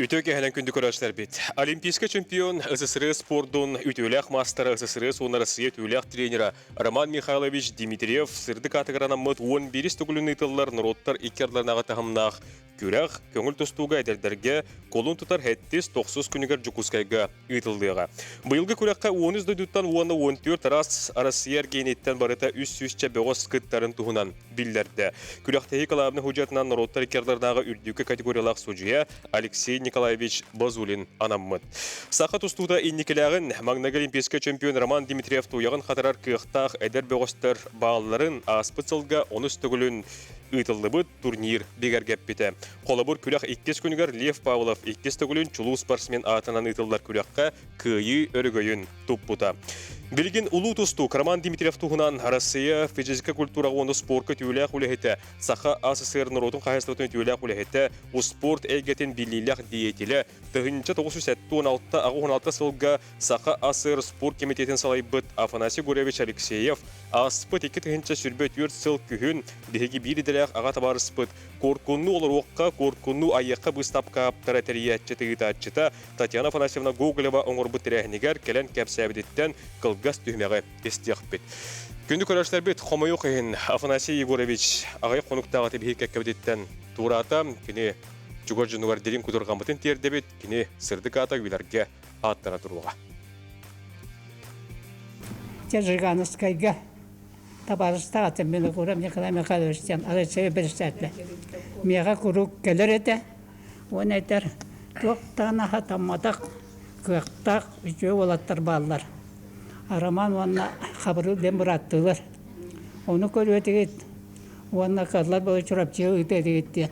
Үтүө киэһэнэн күндү көрөөччүлэрбит. Олимпийскай чемпион, СССР спордун үтүөлээх маастара, СССР уонна Россия үтүөлээх тренера Роман Михайлович Дмитриев сырдык аатыгар анаммыт 11 төгүлүн ыытыллар норуоттар икки ардыларынааҕы таһымнаах күрэх көҥүл тустууга эдэрдэргэ кулун тутар сэттис тохсус күнүгэр Дьокуускайга ыытыллыаҕа. Быйылгы күрэххэ 13 дойдуттан уонна 14 араас Россия эргиэниттэн барыта 300-чэ бөҕөс кыттарын туһунан биллэрдэ. Күрэхтэһии кылаабынай судьуйатынан норуоттар икки ардыларынааҕы үрдүкү категориялаах судьуйа Алексей Николаевич Базулин анаммыт. Саха тустуута инникилээҕин маҥнайгы олимпийскай чемпион Роман Дмитриев туйаҕын хатарар кыахтаах эдэр бөҕөстөр баалларын ааспыт сылга онус төгүлүн ыытыллыбыт турнир бигэргэппитэ. Холобур, күрэх иккис күнүгэр Лев Павлов иккис төгүлүн чулуу спортсмен аатынан ыытыллар күрэххэ кыайыы өрөгөйүн туппута. Билигин улуу тустуук Роман Дмитриев туһунан Россия физическэй культураҕа уонна спорка үтүөлээх үлэһитэ, Саха АССР норуотун хаһаайыстыбатын үтүөлээх үлэһитэ, успуорт эйгэтин биллиилээх деятелэ, 1976-86 сылга Саха АССР спорт комитетин салайбыт Афанасий Гуревич Алексеев ааспыт 2024 сыл күһүн биһиги биир идэлээх аҕа табаарыспыт Куоркуннуу олоруохха, куоркуннуу айыахха быыстапка ааптара тэрийээччи ыытааччыта Татьяна Афанасьевна Гоголева оҥорбут тэрээһинигэр кэлэн кэпсээбититтэн кылгас түһүмэҕи истиэхпит. Күндү көрөөччүлэрбит, хомойуох иһин Афанасий Егорович аҕыйах хонуктааҕыта биһиги кэккэбититтэн туораата. Кини чугас дьонугар дириҥ кутурҕаммытын тиэрдэбит. Кини сырдык аата үйэлэргэ ааттана туруоҕа. Дьэ, Жигановскайга табаарыстаах этим Винокуров Николай Михайлович диэн Алексей председатель. Миэхэ куруук кэлэр этэ. Уонна этэр, туох даҕаны хатамматах, кыахтаах үчүгэй уолаттар бааллар. Роман уонна Хабырыыл диэн бырааттыылар. Ону көрүө этигит уонна кыаллар буола Чурапчыга ыытыа этигит диэн.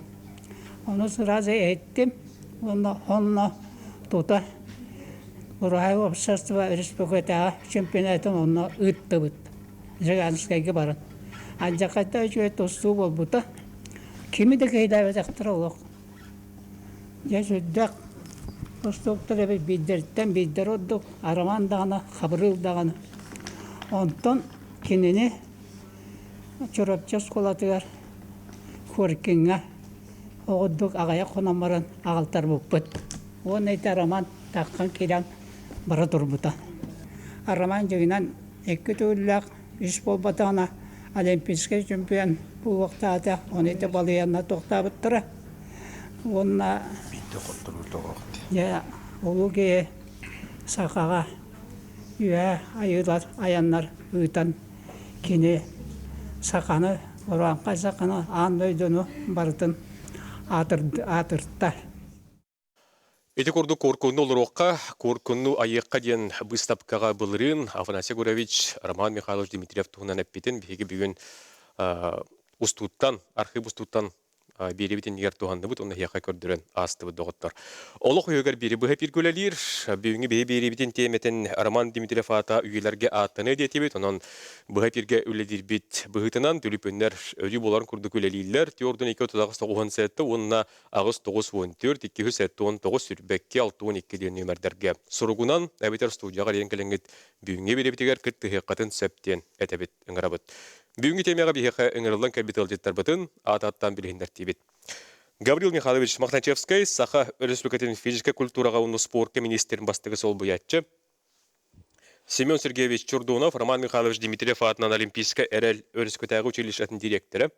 Ону сразу иһиттим уонна онно тута Ураһай уопсастыба республикатааҕы чемпионатын онно ыыттыбыт. Жиганскайга баран. Алдьархайдаах үчүгэй тустуу буолбута. Кими да кыайдаабатахтара олох. Дьэ сүрдээх тустууктар эбит биирдэриттэн биирдэрэ ордук Арамаан даҕаны, Хабырыыл даҕаны. Онтон кинини Чурапчы оскуолатыгар Коркиҥҥа оҕурдук аҕыйах хонон баран аҕалтарбыппыт. Уонна ити Роман таххан киирэн бара турбута. Роман дьиҥинэн икки төгүллээх үс буолбатаҕына олимпийскай чемпион буолуохтаата. Ону ити балыйанна тохтообуттара. Уонна дьэ улуу киһи сахаҕа үөһэ айыылар айаннар ыытан кини саханы урааҥхай саханы аан дойдуну барытын аатырта. Ити курдук Куоркунну олоруохха, Куоркунну айыахха диэн быыстапкаҕа былырыын Афанасий Гурович, Роман Михайлович Дмитриев туһунан эппитин биһиги бүгүн устууттан, архыып устууттан биэрэбит иннигэр туһанныбыт уонна эһиэхэ көрдөрөн аастыбыт доҕоттор. Олох үһүгэр биири быһа эпииргэ үлэлиир. Бүгүҥҥү биһи биэриибитин тиэмэтин Роман Дмитриев аата үйэлэргэ ааттаныа диэтибит. Онон быһа эпииргэ үлэлиирбит быһыытынан түлүпүннэр өрүү буоларын курдук үлэлииллэр. Түөрт 12 38 97 уонна 8 94 279 сүүрбэкки 62 диэн нүөмэрдэргэ суругунан эбэтэр студияҕа диэн кэлэҥҥит бүгүҥҥү биэрэбитигэр кыттыһыаххытын сөп диэн этэбит, ыҥырабыт. Бүгүҥҥү тиэмэҕэ биһиэхэ ыҥырыллан кэлбит ыалдьыттарбытын аат-ааттаан билиһиннэртиибит. Гаврил Михайлович Мохначевскай, Саха Өрөспүүбүлүкэтин физическэй культураҕа уонна спорка министрин бастакы солбуйааччы, Семен Сергеевич Чурдунов, Роман Михайлович Дмитриев аатынан Олимпийскай эрэл өрөспүүбүлүкэтээҕи училищетын дириэктэрэ,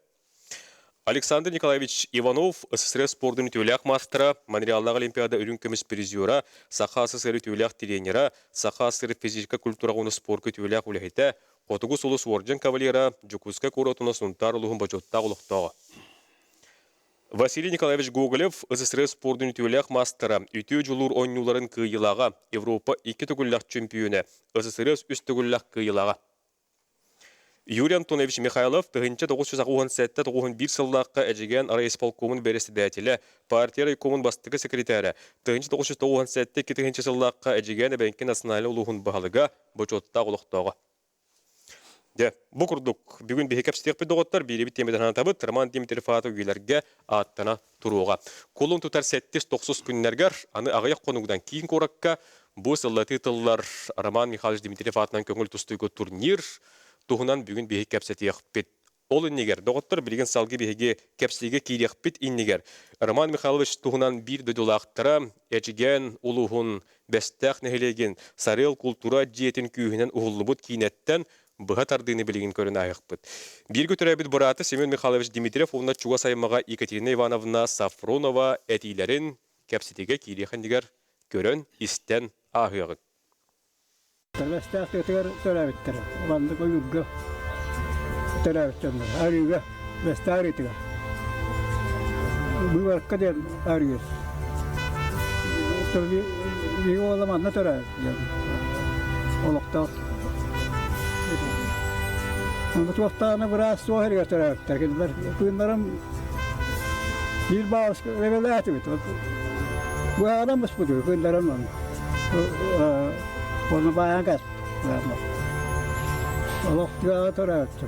Александр Николаевич Иванов, СССР спордун үтүөлээх маастара, Монреаллаах Олимпиада үрүҥ көмүс призера, Саха СССР үтүөлээх тренера, Саха СССР физическэй культураҕа уонна спорка үтүөлээх үлэһитэ, Хотугу сулус уордьан кавалера, Дьокуускай куорат уонна Сунтаар улууһун бочуоттаах олохтооҕо. Василий Николаевич Гоголев, СССР спордун үтүөлээх маастара, үтүө дьулуур оонньууларын кыайыылааҕа, Европа икки төгүллээх чөмпүйүөнэ, СССР үс төгүллээх кыайыылааҕа. Юрий Антонович Михайлов 1987-91 сыллаахха Эдьигээн райисполкомун бэрэссэдээтэлэ, партия райкомун бастакы секретарэ, 1997-2000 сыллаахха Эдьигээн эбэҥки национальнай улууһун баһылыга, бочуоттаах олохтооҕо. Дьэ, бу курдук бүгүн биһи кэпсэтиэхпит доҕоттор, биирибит тиэмэтин санатабыт, Роман Дмитриев аата үйэлэргэ ааттана туруоҕа. Кулун тутар сэттис-тохсус күннэргэр аны аҕыйах хонугунан киин куоракка бу сыллатыы тыллар Роман Михайлович Дмитриев аатынан көҥүл тустууга турнир туһунан бүгүн биһи кэпсэтиэхпит. Ол иннигэр, доҕоттор, билигин салгыы биһиги кэпсиигэ киириэхпит иннигэр Роман Михайлович туһунан биир дойдулаахтара Эдьигээн улууһун Бэстээх нэһилиэгин Сарыал култуура дьиэтин күүһүнэн уһуллубут киинэттэн быһа тардыыны билигин көрөн ааһыахпыт. Бииргэ төрөөбүт быраата Семен Михайлович Дмитриев уонна чугас аймаҕа Екатерина Ивановна Сафронова этиилэрин кэпсэтиигэ киириэх иннигэр көрөн, истэн ааһыаҕыҥ. Бэстээх тыатыгар төрөөбүттэрэ. Маннык ойуурга төрөөбүт дьоннор. Арыыга, Бэстээх арыытыгар. Быыбарка диэн арыы. Биһиги уола манна төрөөбүт диэн. Олохтоох. Онно туохтаана быраас суох эригэр төрөөбүттэр. Кинилэр кыыннарым биир баалыска эбэлээтибит. Быһааран буспуту кыыннарым Оны баайан кэспит. Олох тыаҕа төрөөччү.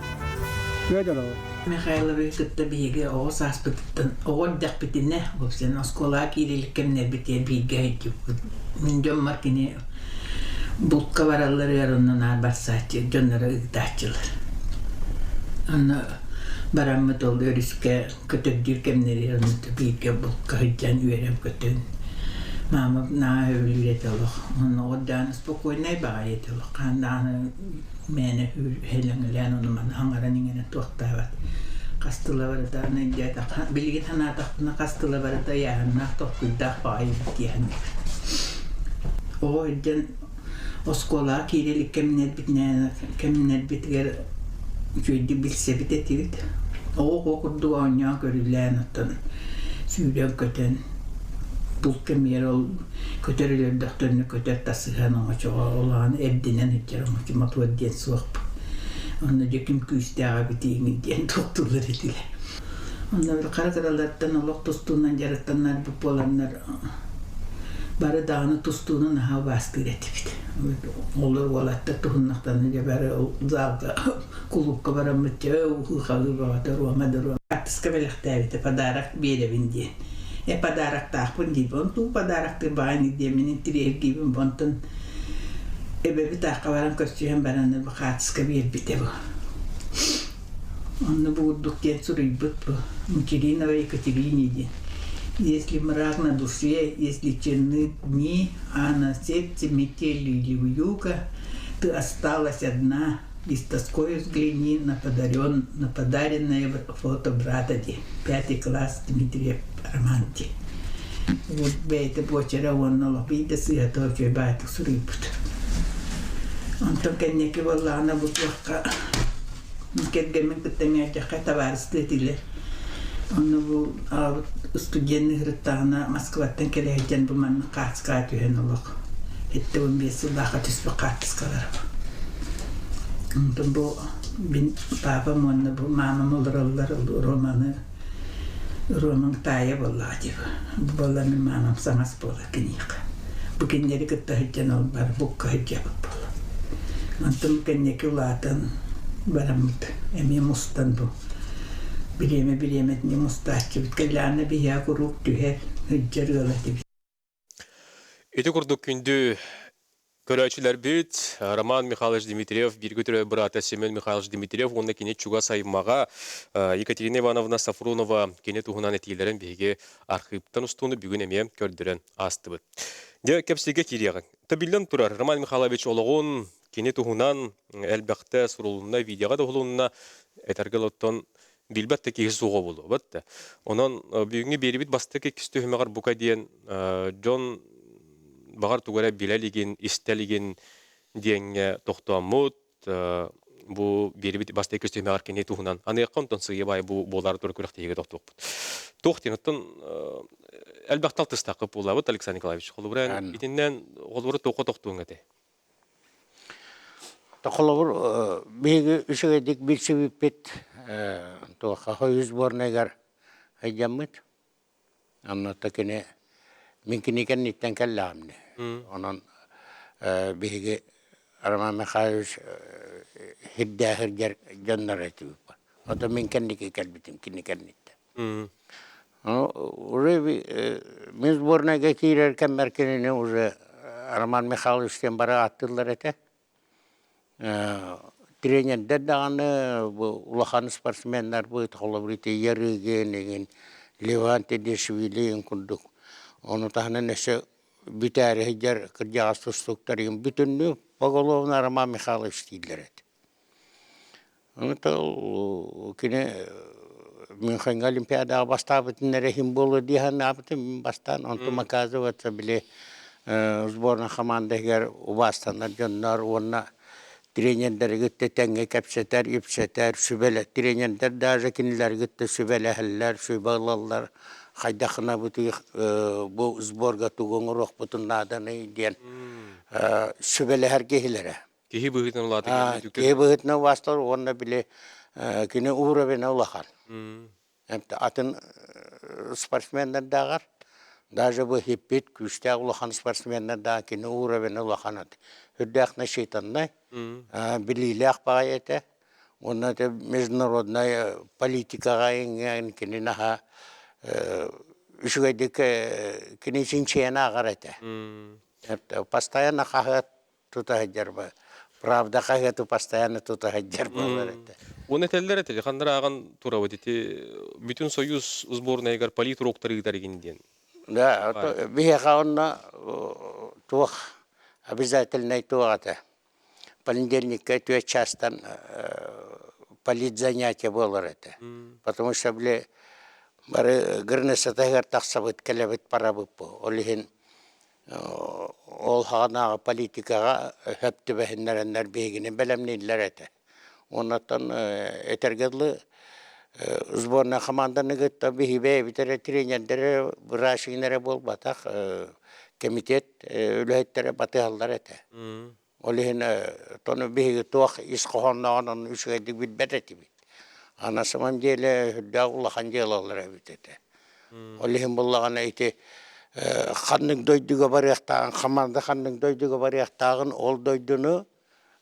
Тыа дьоно. Михайловы кытта биһиги оҕо сааспытыттан оҕо эрдэхпитинэ уопсайынан оскуолаҕа киирэ илик кэмнэрбитигэр бииргэ сылдьыбыппыт. Мин дьоммор кини булка баралларыгар онно наар барсааччы, дьонноро ыытааччылар. Онно бараммыт ол өрүскэ көтөрдүүр кэмнэригэр онно бииргэ булка сылдьан үөрэн-көтөн маама наһаа сөбүлүүр этэ олох. Онно даҕаны спокойнай баҕайы этэ олох. Хаһан даҕаны мээнэ һэлэҥэлээн ону маны хаҥаран иҥэрэн туохтаабат. Хас тыла барыта өйдөөтөххө билигин санаатахпына хас тыла барыта ыйааһыннаах толкуйдаах баҕайы эбит дии саныыбын. Оҕо сылдьан оскуолаҕа киирэ илик кэмнэрбитинэн кэмнэрбитигэр үчүгэйдик билсэбит этибит. Оҕо-оҕо курдук оонньоон көрүлээн оттон сүүрэн-көтөн булт кэмигэр ол көтөр өлөрдөхтөрүнэ көтөр тасыһан оҥочоҕо улахан эрдинэн сылдьар оҥочо мотуор диэн суохпут. Онно дьэ ким күүстээҕэ битииҥин диэн туохтууллар этилэр. Онно хара кыралартан олох тустуунан дьарыктанарбыт буоланнар бары даҕаны тустууну наһаа убаастыыр этибит. Олор уолаттар туһуннахтарына дьэ бары залга кулуупка бараммыт дьэ уһуу-хаһыы бөҕөтө Рома да Рома артыска бэлэхтээбитэ подарок биэрэбин диэн. Э подароктаахпын диибин онтуу подароктыыр баҕайыны диэммин интириэһиргиибин онтон эбэбит аахха баран көрсүһэн баран бу хаартыска биэрбитэ бу. Онно бу курдук диэн суруйбут бу Мучелинова Екатерине диэн. Если мрак на душе, если черны дни, а на сердце метель или вьюга, ты осталась одна, и с тоской взгляни на, подарен, на подаренное фото брата ди. Пятый класс Дмитриев Романти. Вот бэйэтэ буочара уонна олох биир да сыыһата үчүгэй баайтык суруйбут. Онтон кэнники буоллаҕына бу туохха кэргэммин кытта мээчэххэ табаарыстыы этилэр. Онно бу аҕабыт студент ыһырыттаҕына Москваттан кэлэ сылдьан бу маннык хаартыскаҕа түһэн олох 75 сыллаахха түспүт хаартыскалара. Онтон бу мин папам уонна бу маамам олороллор Романы Ромаҥ таайа буоллаҕа дии бу буолла мин маамам саҥас буолар киниэхэ. Бу кинилэри кытта сылдьан ол бар букка сылдьабыт буолла. Онтон кэнники улаатан бараммыт эмиэ мустан бу бириэмэ бириэмэтин мустааччыбыт кэллэҕинэ биһиэхэ куруук түһэр сылдьар ыал этибит. Ити курдук күндү көрөөччүлэрбит Роман Михайлович Дмитриев, бииргэ төрөөбүт быраата Семен Михайлович Дмитриев уонна кини чугас аймаҕа Екатерина Ивановна Сафронова кини туһунан этиилэрин биһиги архыыптан устууну бүгүн эмиэ көрдөрөн аастыбыт. Дьэ, кэпсиигэ киириэҕиҥ. Биллэн турар, Роман Михайлович олоҕун, кини туһунан элбэхтэ сурулунна, видеоҕа да уһулунна, этэргэ оттон билбэт да киһи суоҕа буолуо бат. Онон бүгүҥҥү биэрибит бастакы иккис түһүмэҕэр бука диэн дьон баҕар тугу эрэ билэ илигин, истэ илигин диэҥҥэ тохтооммут бу биэрибит бастакы иккис түһүмэҕэр кини туһунан аныахха онтон сыыйа баай бу буолаары турар күрэхтэһиигэ тохтуохпут. Туох диэн оттон элбэхтэ алтыстааххыт буоллаабыт Александр Николаевич. Холобура итиннэн холобура туохха тохтуоҥ этэй? Холобур, биһиги үчүгэйдик билсибиппит туохха хойус сборнайыгар сылдьаммыт. Онно кини мин кини кэнниттэн кэллэҕим Онон биһиги Роман Михайлович сирдээхиргэр дьоннор этибит. Ото мин кэнники кэлбитим кини кэнниттэн. Уже мин сборнайга киирэр кэммэр кинини уже Роман Михайлович диэн бары ааттыыллар этэ. Тренердэр даҕаны бу улахан спортсменнарбыт, холобур ити Ярыгин игин, Леван Тедешвили курдук. Ону таһынан өссө бүтээри сылдьар кырдьаҕас тустууктар игин бүтүннүү поголовно Роман Михайлович дииллэр этэ. Ону кини Мюнхеҥҥа Олимпиадаҕа бастаабытын эрэ иһин буолуо дии санаабытым мин бастаан. Онтум оказывается били сборная хамаанда иһигэр убаастанар дьоннор уонна тренердэри кытта тэҥҥэ кэпсэтэр, ипсэтэр, сүбэлэ тренердэр даже кинилэри кытта сүбэлэһэллэр, сүбэ ылаллар. Хайдахына бытыы бу сборга тугу оҥоруохпутун нааданый диэн сүбэлэһэр киһилэрэ. Киһи быһыытынан улаатан Киһи быһыытынан убаастар уонна били кини уровена улахан. Атын спортсменнардааҕар даже бу хиппит күүстээх улахан спортсменнардаах кини уровена улахан үрдээх насчитаннай билиилээх баҕайы этэ уонна это международнай политикаҕа иҥэн кини наһаа үчүгэйдик кини чинчийэн ааҕар этэ. Постоянно хаһыат тута сылдьар Правда хаһыаты постоянно тута сылдьар буолар этэ. Уонна этэллэр этэ, ханнар ааҕан турабыт ити бүтүн Союз сборнайыгар политруктар ыытар игин диэн. Да, биһиэхэ онно туох обязательнай туох этэ. Понедельникка түөрт чаастан политзанятие буолар этэ. Потому что били бары гырнысатыгар тахсабыт, кэлэбит, барабыт бу. Ол иһин Ол саҕанааҕы политикаҕа сөп түбэһиннэрэннэр биһигини бэлэмнииллэр этэ. Оннуттан этэргэ дылы сборная хамаанданы кытта биһи бэйэбит эрэ тренердэрэ, врачигин эрэ буолбатах, кэмитиэт үлэһиттэрэ батыһаллар этэ. Ол иһин тону биһиги туох ис хоһооннооҕун ону үчүгэйдик билбэт этибит. А на самом деле сүрдээх улахан дьыалалар эбит этэ. Ол иһин буллаҕына ити ханнык дойдуга барыахтааҕын, хамаанда ханнык дойдуга барыахтааҕын ол дойдуну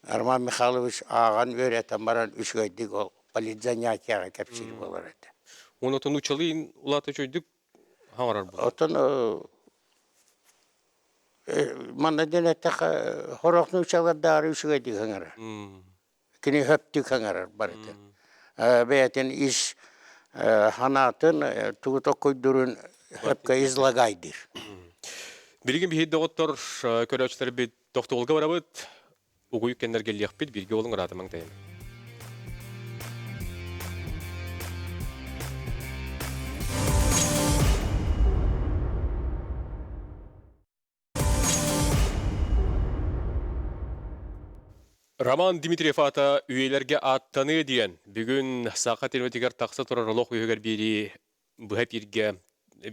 Роман Михайлович ааҕан үөрэтэн баран үчүгэйдик ол политзанятияҕа кэпсиир буолар этэ. Уонна нууччалыы улаата үчүгэйдик хаҥарар буолар. Оттон Манна диэн эттэххэ, сорох нууччалардаары үчүгэйдик ыҥырар. Кини хөптүк ыҥырар барытын. Бэйэтин ис санаатын тугу токкуйдурун хөпкө излагайдыр. Билигин биһиги доҕоттор көрөөччүлэрбит тохтобулга барабыт. Угуйук кэннэр кэлиэхпит, бииргэ олуҥ ыраатымаҥ тайым. Роман Дмитриев аата үйэлэргэ ааттаныы диэн бүгүн саха телевизорыгар тахса турар олох үһүгэр биэрии быһа эпииргэ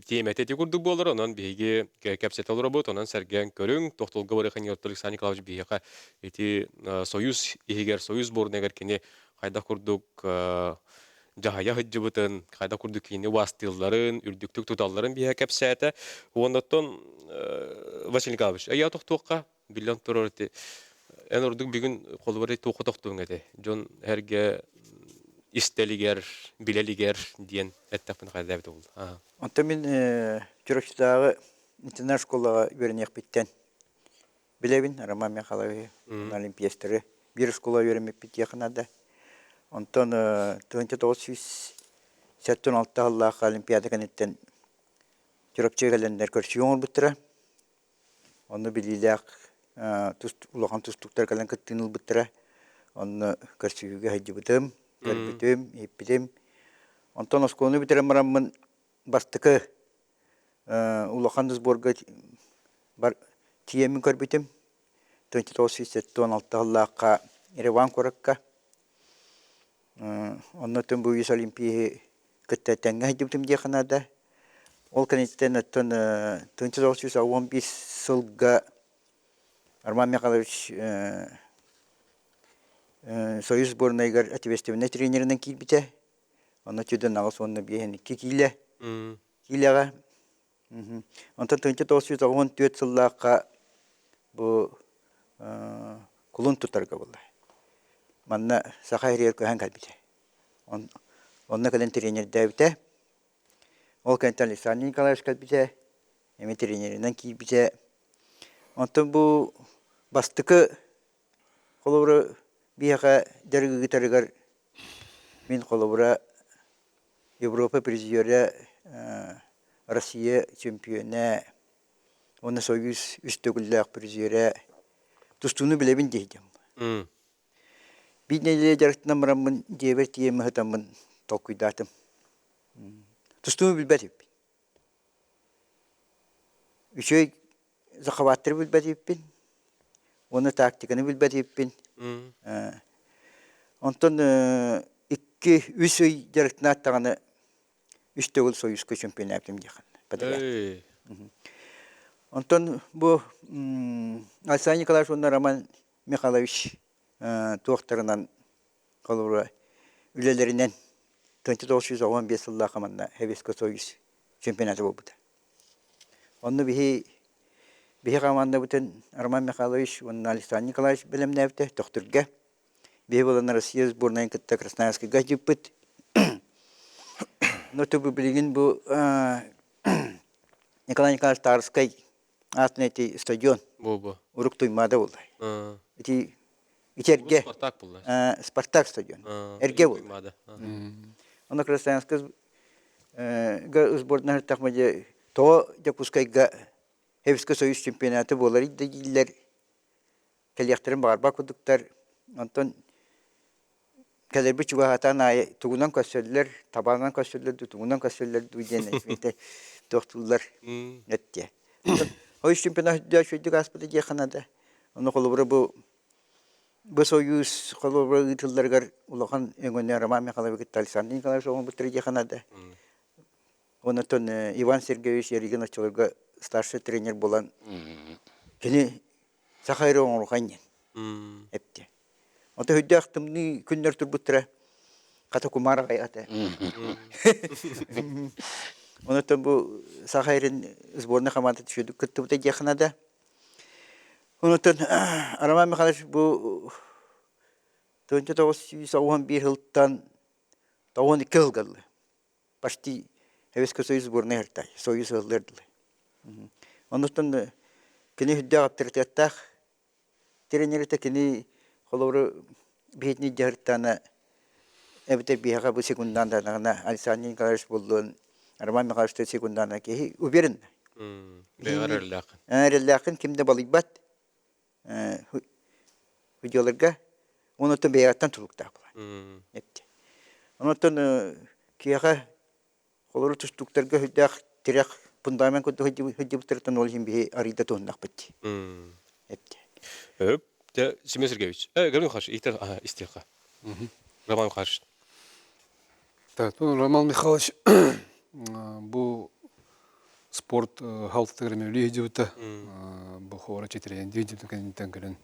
тиэмэтэ ити курдук буолар. Онон биһиги кэпсэтэ олоробут. Онон сэргээн көрүҥ. Тохтолго барыахын Александр Николаевич биһиэхэ ити Союз иһигэр, Союз сборныгар кини хайдах курдук дьаһайа сылдьыбытын, хайдах курдук киини убаастыылларын, үрдүктүк туталларын биһиэхэ кэпсээтэ. Уонна оттон Василий Николаевич, эйиэхэ тохтуохха, биллэн турар ити эн ордук бүгүн холобур туохха тохтуоҥ этэй? Дьон эргэ истэлигэр, билэлигэр диэн эттэхпин хайдах буолла? Онтон мин Чурапчытааҕы интернат школаҕа үөрэниэхпиттэн билэбин Роман Михайловиһы, олимпиецтары биир школа үөрэммиппит диэххэ наада. Онтон 1976 сыллаах Олимпиада кэнниттэн Чурапчыга кэлэннэр көрсүү оҥорбуттара. Онно билиилээх улахан тустууктар кэлэн кыттыыны ылбыттара. Онно көрсүһүүгэ сылдьыбытым, көрбүтүм, иһиппитим. Онтон оскуоланы бүтэрэн бараммын бастакы улахан сборга бар тиийэммин көрбүтүм. 1976 сыллаахха Ереван куоракка. Онно түн бу үс Олимпиеһы кытта тэҥҥэ сылдьыбытым диэххэ наада. Ол кэнниттэн оттон 1915 сылга Роман Михайлович Союз сборнайыгар ответственнай тренеринэн киирбитэ. Онно чүдэн аҕыс уонна биэһин икки киилэ киилэҕэ. Онтон 1994 сыллаахха бу кулун тутарга буолла. Манна Саха сиригэр көһөн кэлбитэ. Онно кэлэн тренердээбитэ. Ол кэнниттэн Александр Николаевич кэлбитэ, эмиэ тренеринэн киирбитэ. Онтон бу бастакы холобура Биһиэхэ дьарыгыгытарыгар мин холобура Европа призерэ, Россия чемпиона уонна Союз үс төгүллээх призерэ тустууну билэбин диэһитим. Биир нэдиэлэ дьарыктанан бараммын дьиэбэр тиийэн сытаммын толкуйдаатым. Тустууну билбэт эбиппин. Үчүгэй захваттары билбэт эбиппин уонна тактиканы билбэт эбиппин. Онтон икки, үс ый дьарыктанаат даҕаны үс төгүл Союзка чемпионаабытым диэххин подряд. Онтон бу Александр Николаевич уонна Роман Михайлович туохтарынан холобура үлэлэринэн 1995 сыллаах манна Советский Союз чемпионата буолбута. Онно биһи биһи хамаандабытын Роман Михайлович уонна Александр Николаевич бэлэмнээбитэ Төхтүргэ. Биһи буолан Россия сборнайын кытта Красноярскайга дьиппит. Но түбү билигин бу Николай Николаевич Тарскай аатын эти стадион Бу-бу. урук Туймаада буолла. Ити ити эргэ Спартак буолла. Спартак стадион. Эргэ буолла. Онно Красноярскай сборная тахма тоҕо Дьокуускайга Советский Союз чемпионата буолар дииллэр кэлиэхтэрин баҕарбат курдуктар. Онтон кэлэрбит чугаһатан аайы тугунан көрсөллөр, табаанан көрсөллөр дуу, тугунан көрсөллөр дуу диэн этэ туохтууллар эттиэ. Союз чемпионат үчүгэйдик ааспыта диэххэ наада. Ону холобура бу бу Союз холобура ыытылларыгар улахан өҥөнү Роман Михайлович кытта Александр Николаевич оҥорбуттара диэххэ наада. Онтон Иван Сергеевич Ярыгин оччолорго старший тренер буолан кини саха эрэ оҥорухан диэн эптэ. Ото өйдөөх тымныы күннэр турбуттара хата кумаар аҕай ата. Онтон бу саха эрин сборная команда түшүдүк кыттыбыта диэххэ наада. Онтон Роман Михайлович бу 1991 сылтан 92 сылга почти Советский Союз сборная ыртай, Союз ыллыр дылы. Оннуттан кини үрдээх авторитеттаах тренерите кини холобуру биһитини дьаһыртаана эбэтэр биһиэхэ бу секундан даҕана Александр Николаевич буоллун, Роман Михайлович секундана киһи уверен. Эрэллээххин. Эрэллээххин ким да балыйбат. Видеоларга онуттан бэйэҕиттэн тулуктаах буолар. Онуттан киһиэхэ холору тустууктарга сүрдээх тирэх фундамент курдук сылдьыбыттарыттан ол иһин биһи арыйда туһуннахпыт дии. Өп, дьэ, Семен Сергеевич, Гаврил Михайлович, иитэр истиэххэ. Роман Михайлович. Так, ну, Роман Михайлович бу спорт халтытыгар эмиэ үлэ бу хора четирейин кэнниттэн кэлин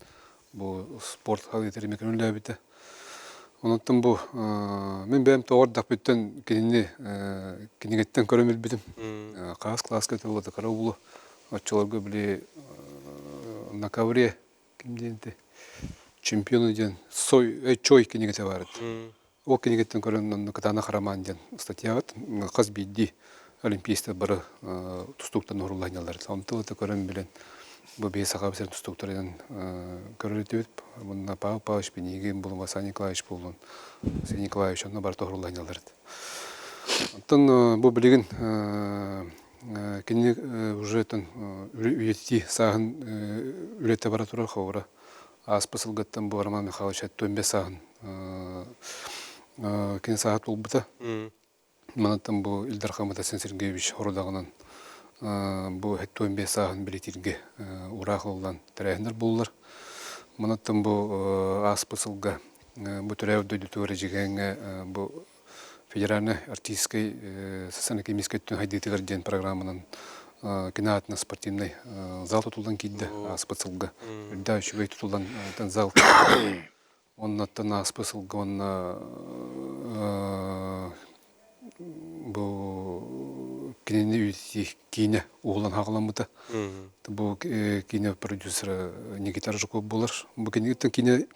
бу спорт халыытыр эмиэ көҥүллээбитэ. Онон бу мин бэйэм тоҕордахпыттан кинини кинигеттен көрөн билбитим. Хаас класска тыллата кара уулу оччолорго били на ковре ким диэнти чемпиону диэн сой чой кинигете бар Ол кинигеттен көрөн онно Кытаанах роман диэн статьябыт хас биирдии олимпийстар бары тустууктан уһурулланньаллар. Онтон это көрөн билэн бу биһи саха сирин тустууктарынан көрөр этибит. Мунна Павел Павлович Пинигин булун, Василий Николаевич булун, Василий Николаевич онно бары тоһурулланньаллар. Оттон бу билигин кини уже үйэтитии сааһын үлэтэ бара турар ховра. Ааспыт сылгыттан бу Роман Михайлович 75 сааһын кини сааһа туолбута. Манаттан бу Ил Дархан Василий Сергеевич хорудаҕынан бу 75 сааһын бэлиэтииргэ ураах ылыллан тэрээһиннэр буоллар. Манаттан бу ааспыт сылга бу төрөөбүт дойдутугар Эдьигээҥҥэ бу федеральнай артистскай социально-экономическай өттүн хайдыытыгар диэн программанан кини аатынан спортивнай зал тутуллан киирдэ ааспыт сылга. Үрдээх үчүгэй тутуллан зал Оннуттан ааспыт сылга уонна бу кинини киинэ уһулан хаҕаламмыта. Бу киинэ продюсера Никита Рыжаков буолар. Бу кинигэттэн киинэ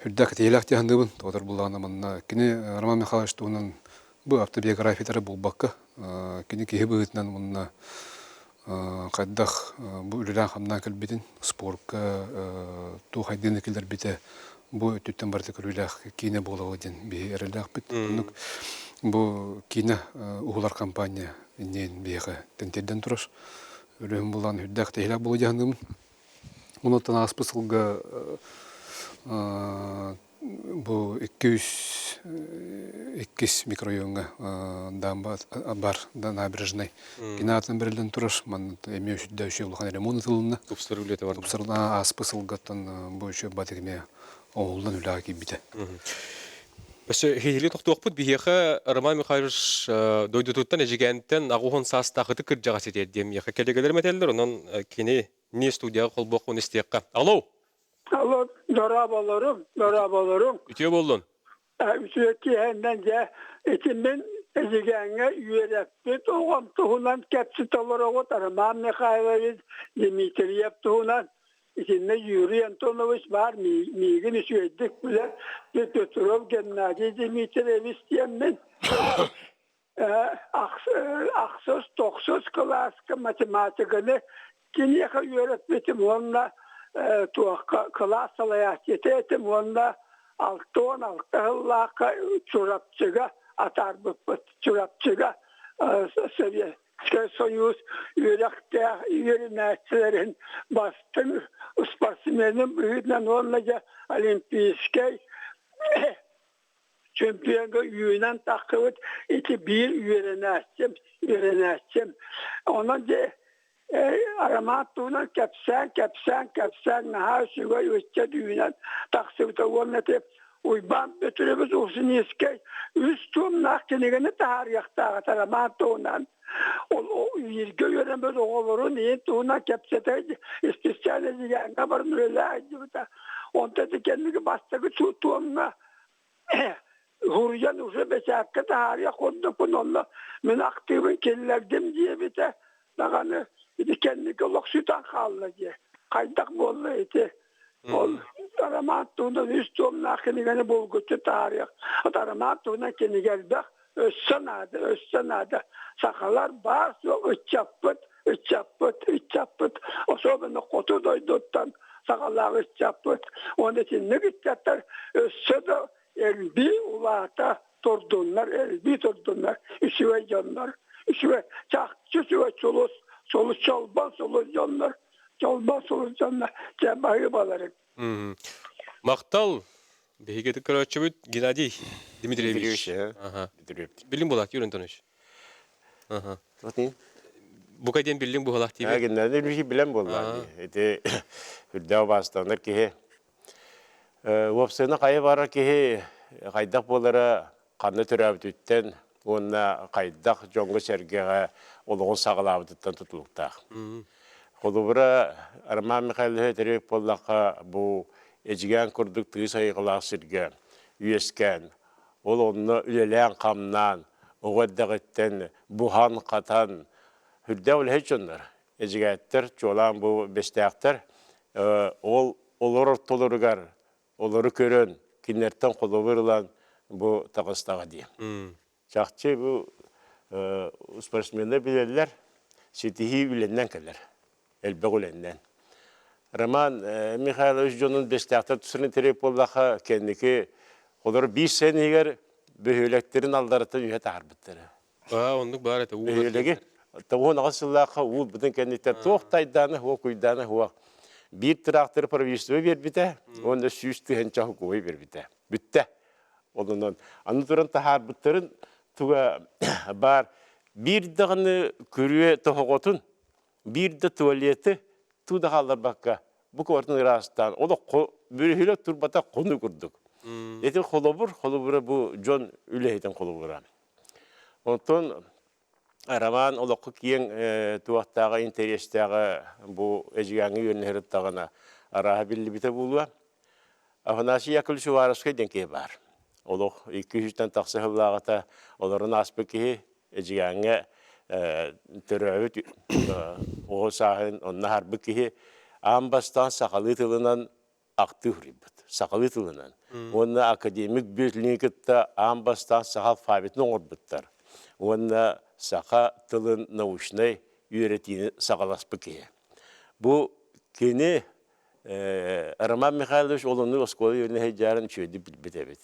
үрдээх кэтиһиилээх дии саныыбын. Тоҕотор буллаҕына манна кини Роман Михайлович туһунан бу автобиографиялара буолбакка, кини киһи быһыытынан уонна Хайдах бу үлэлээн-хамнаан кэлбитин, спорка туох айдыыны киллэрбитэ бу өттүттэн барыта көрүүлээх киинэ буолуо диэн биһи эрэллээхпит. Оннук бу киинэ уһулар компания иннин биһиэхэ тэнтирдэн турар. Үлэһин булан үрдээх тэһилээх буолуо дьаһанымын. Онуттан ааспыт сылга бу 202 микрорайоҥҥа дамба бар набережнай кини аатынан бэриллэн турар. Манна эмиэ сүрдээх үчүгэй улахан ремонт ытылынна. Тупсарыы үлэтэ барда. Тупсарыллан ааспыт сылгаттан бу үчүгэй бат эмиэ оҥоһуллан үлэҕэ киирбитэ. Өссө иһили тохтуохпут биһиэхэ Роман Михайлович дойдутуттан Эдьигээнтэн 80 саастаах ытык кырдьаҕас этиэр диэн миэхэ кэлэгэлэрим этэллэр. Онон кини не студияҕа холбуохпун истиэххэ. Алло! Алло, дорооболорум, дорооболорум. Үтүө буоллун. Үтүө киэһэннэн дьэ ити мин Эдьигээҥҥэ үөрэппит оҕом туһунан кэпсэтэ олороҕут Роман Михайлович Дмитриев туһунан. Итиннэ Юрий Антонович баар миигин үчүгэйдик билэр Петров Геннадий Дмитриевич диэммин. Ахсыс, тохсус кылааска математиканы киниэхэ үөрэппитим уонна туохха кылаас салайааччыта этим уонна 66 сыллаахха Чурапчыга атаарбыппыт. Чурапчыга Советскай Союз үөрэхтээх үөрэнээччилэрин бастыҥ спортсменын быһыытынан уонна дьэ олимпийскай чемпионга үүнэн тахсыбыт ити биир үөрэнээччим, үөрэнээччим. Онон дьэ аромат туһунан кэпсээн, кэпсээн, кэпсээн наһаа үчүгэй ыччат үүнэн тахсыбыта уонна ити Уйбаан Бөтүрүөбүс Ушинскай үс туомнаах кинигэни таһаарыахтааҕа аромат туһунан. Ол бииргэ үөрэммит оҕолорун иһин туһунан кэпсэтэ специально дьигээҥҥэ баран үлэлээ сылдьыбыта. Онтон ити кэнники бастакы туомҥа Суруйан уже бэчээккэ таһаарыах курдукпун онно мин актыыбын киллэрдим диэбитэ даҕаны ити кэнники олох сүтэн хаалла дии. Хайдах буолла ити? Ол арамаат туһунан үс туомнаах кинигэни булгуччу таһаарыах. Арамаат туһунан кинигэ элбэх. Өссө наада, өссө наада. Сахалар баар суох ыччаппыт, ыччаппыт, ыччаппыт. Особенно хоту дойдуттан сахалаах ыччаппыт. Уонна итинник ыччаттар өссө да элбии улаата турдуннар, элбии турдуннар. Үчүгэй дьоннор, үчүгэй, чахчы үчүгэй сулус, сулус, чолбон сулус дьоннор, чолбон сулус дьоннор. Дьэ, баһыыбаларыҥ. Махтал! Биһиги көрөөччүбүт Геннадий Дмитриевич. Билим буолаат, Юрий Антонович. Бука диэн биллиҥ буолаах диибит. Геннадий Дмитриевич билэн буоллаа. Ити үрдээх убаастанар киһи. Уопсайынан хайа барар киһи хайдах буолара ханна төрөөбүтүттэн уонна хайдах дьоҥҥо-сэргэҕэ олоҕун саҕалаабытыттан тутулуктаах. Холобура, Роман Михайлович этэрик буоллахха, бу Эдьигээн курдук тыйыс айылҕалаах сиргэ үөскээн, ол онно үлэлээн-хамнаан, оҕо эрдэҕиттэн буһан-хатан, үрдээх үлэһит дьоннор, эдьигээттэр, чуолаан бу Бэстээхтэр, ол олор ортолоругар олору көрөн, кинилэртэн холобур ылан бу таҕыстаҕа дии. Чахчы бу спортсменнар билэллэр, ситиһии үлэннэн кэлэр, элбэх үлэннэн. Роман Михайлович дьонун Бэстээхтэр тусарын тэрийп буоллаха, кэнники олор биир сэн иһигэр бөһүөлэктэрин алларыттан үһэ таһаарбыттара. Аа, оннук баар этэ. Бөһүөлэги 98 сыллаахха уулбутун кэнниттэн туох тайдаана суох, куйдаана суох. Биир тыраахтары правительство биэрбитэ уонна 100 000 хокуой биэрбитэ. Бүттэ. Онон аны туран таһаарбыттарын туга баар биир даҕаны күрүө тоһоҕотун, биир да туалеты туу да хаалларбакка бу куоратын ыраастаан олоххо бүрүһүлэ турбата хонуу курдук. Ити холобур, холобура бу дьон үлэһитин холобура. Онтон Роман олоххо киэҥ туохтааҕа, интэриэстээҕэ бу Эдьигээҥҥэ үөрэнэ арааһа биллибитэ буолуо. Афанасий Яковлевич Уваровскай диэн киһи баар. Олох 200-тэн тахса сыллааҕыта олорон ааспыт киһи Эдьигээҥҥэ төрөөбүт оҕо сааһын онно аһарбыт киһи аан бастаан сахалыы тылынан ахтыы суруйбут сахалыы тылынан уонна академик Бүөтүлүнү кытта аан бастаан саха алфавитын оҥорбуттар уонна саха тылын научнай үөрэтиини саҕаласпыт киһи. Бу кини Роман Михайлович ол оннук оскуола үөрэнэ сылдьарын үчүгэйдик билбит эбит.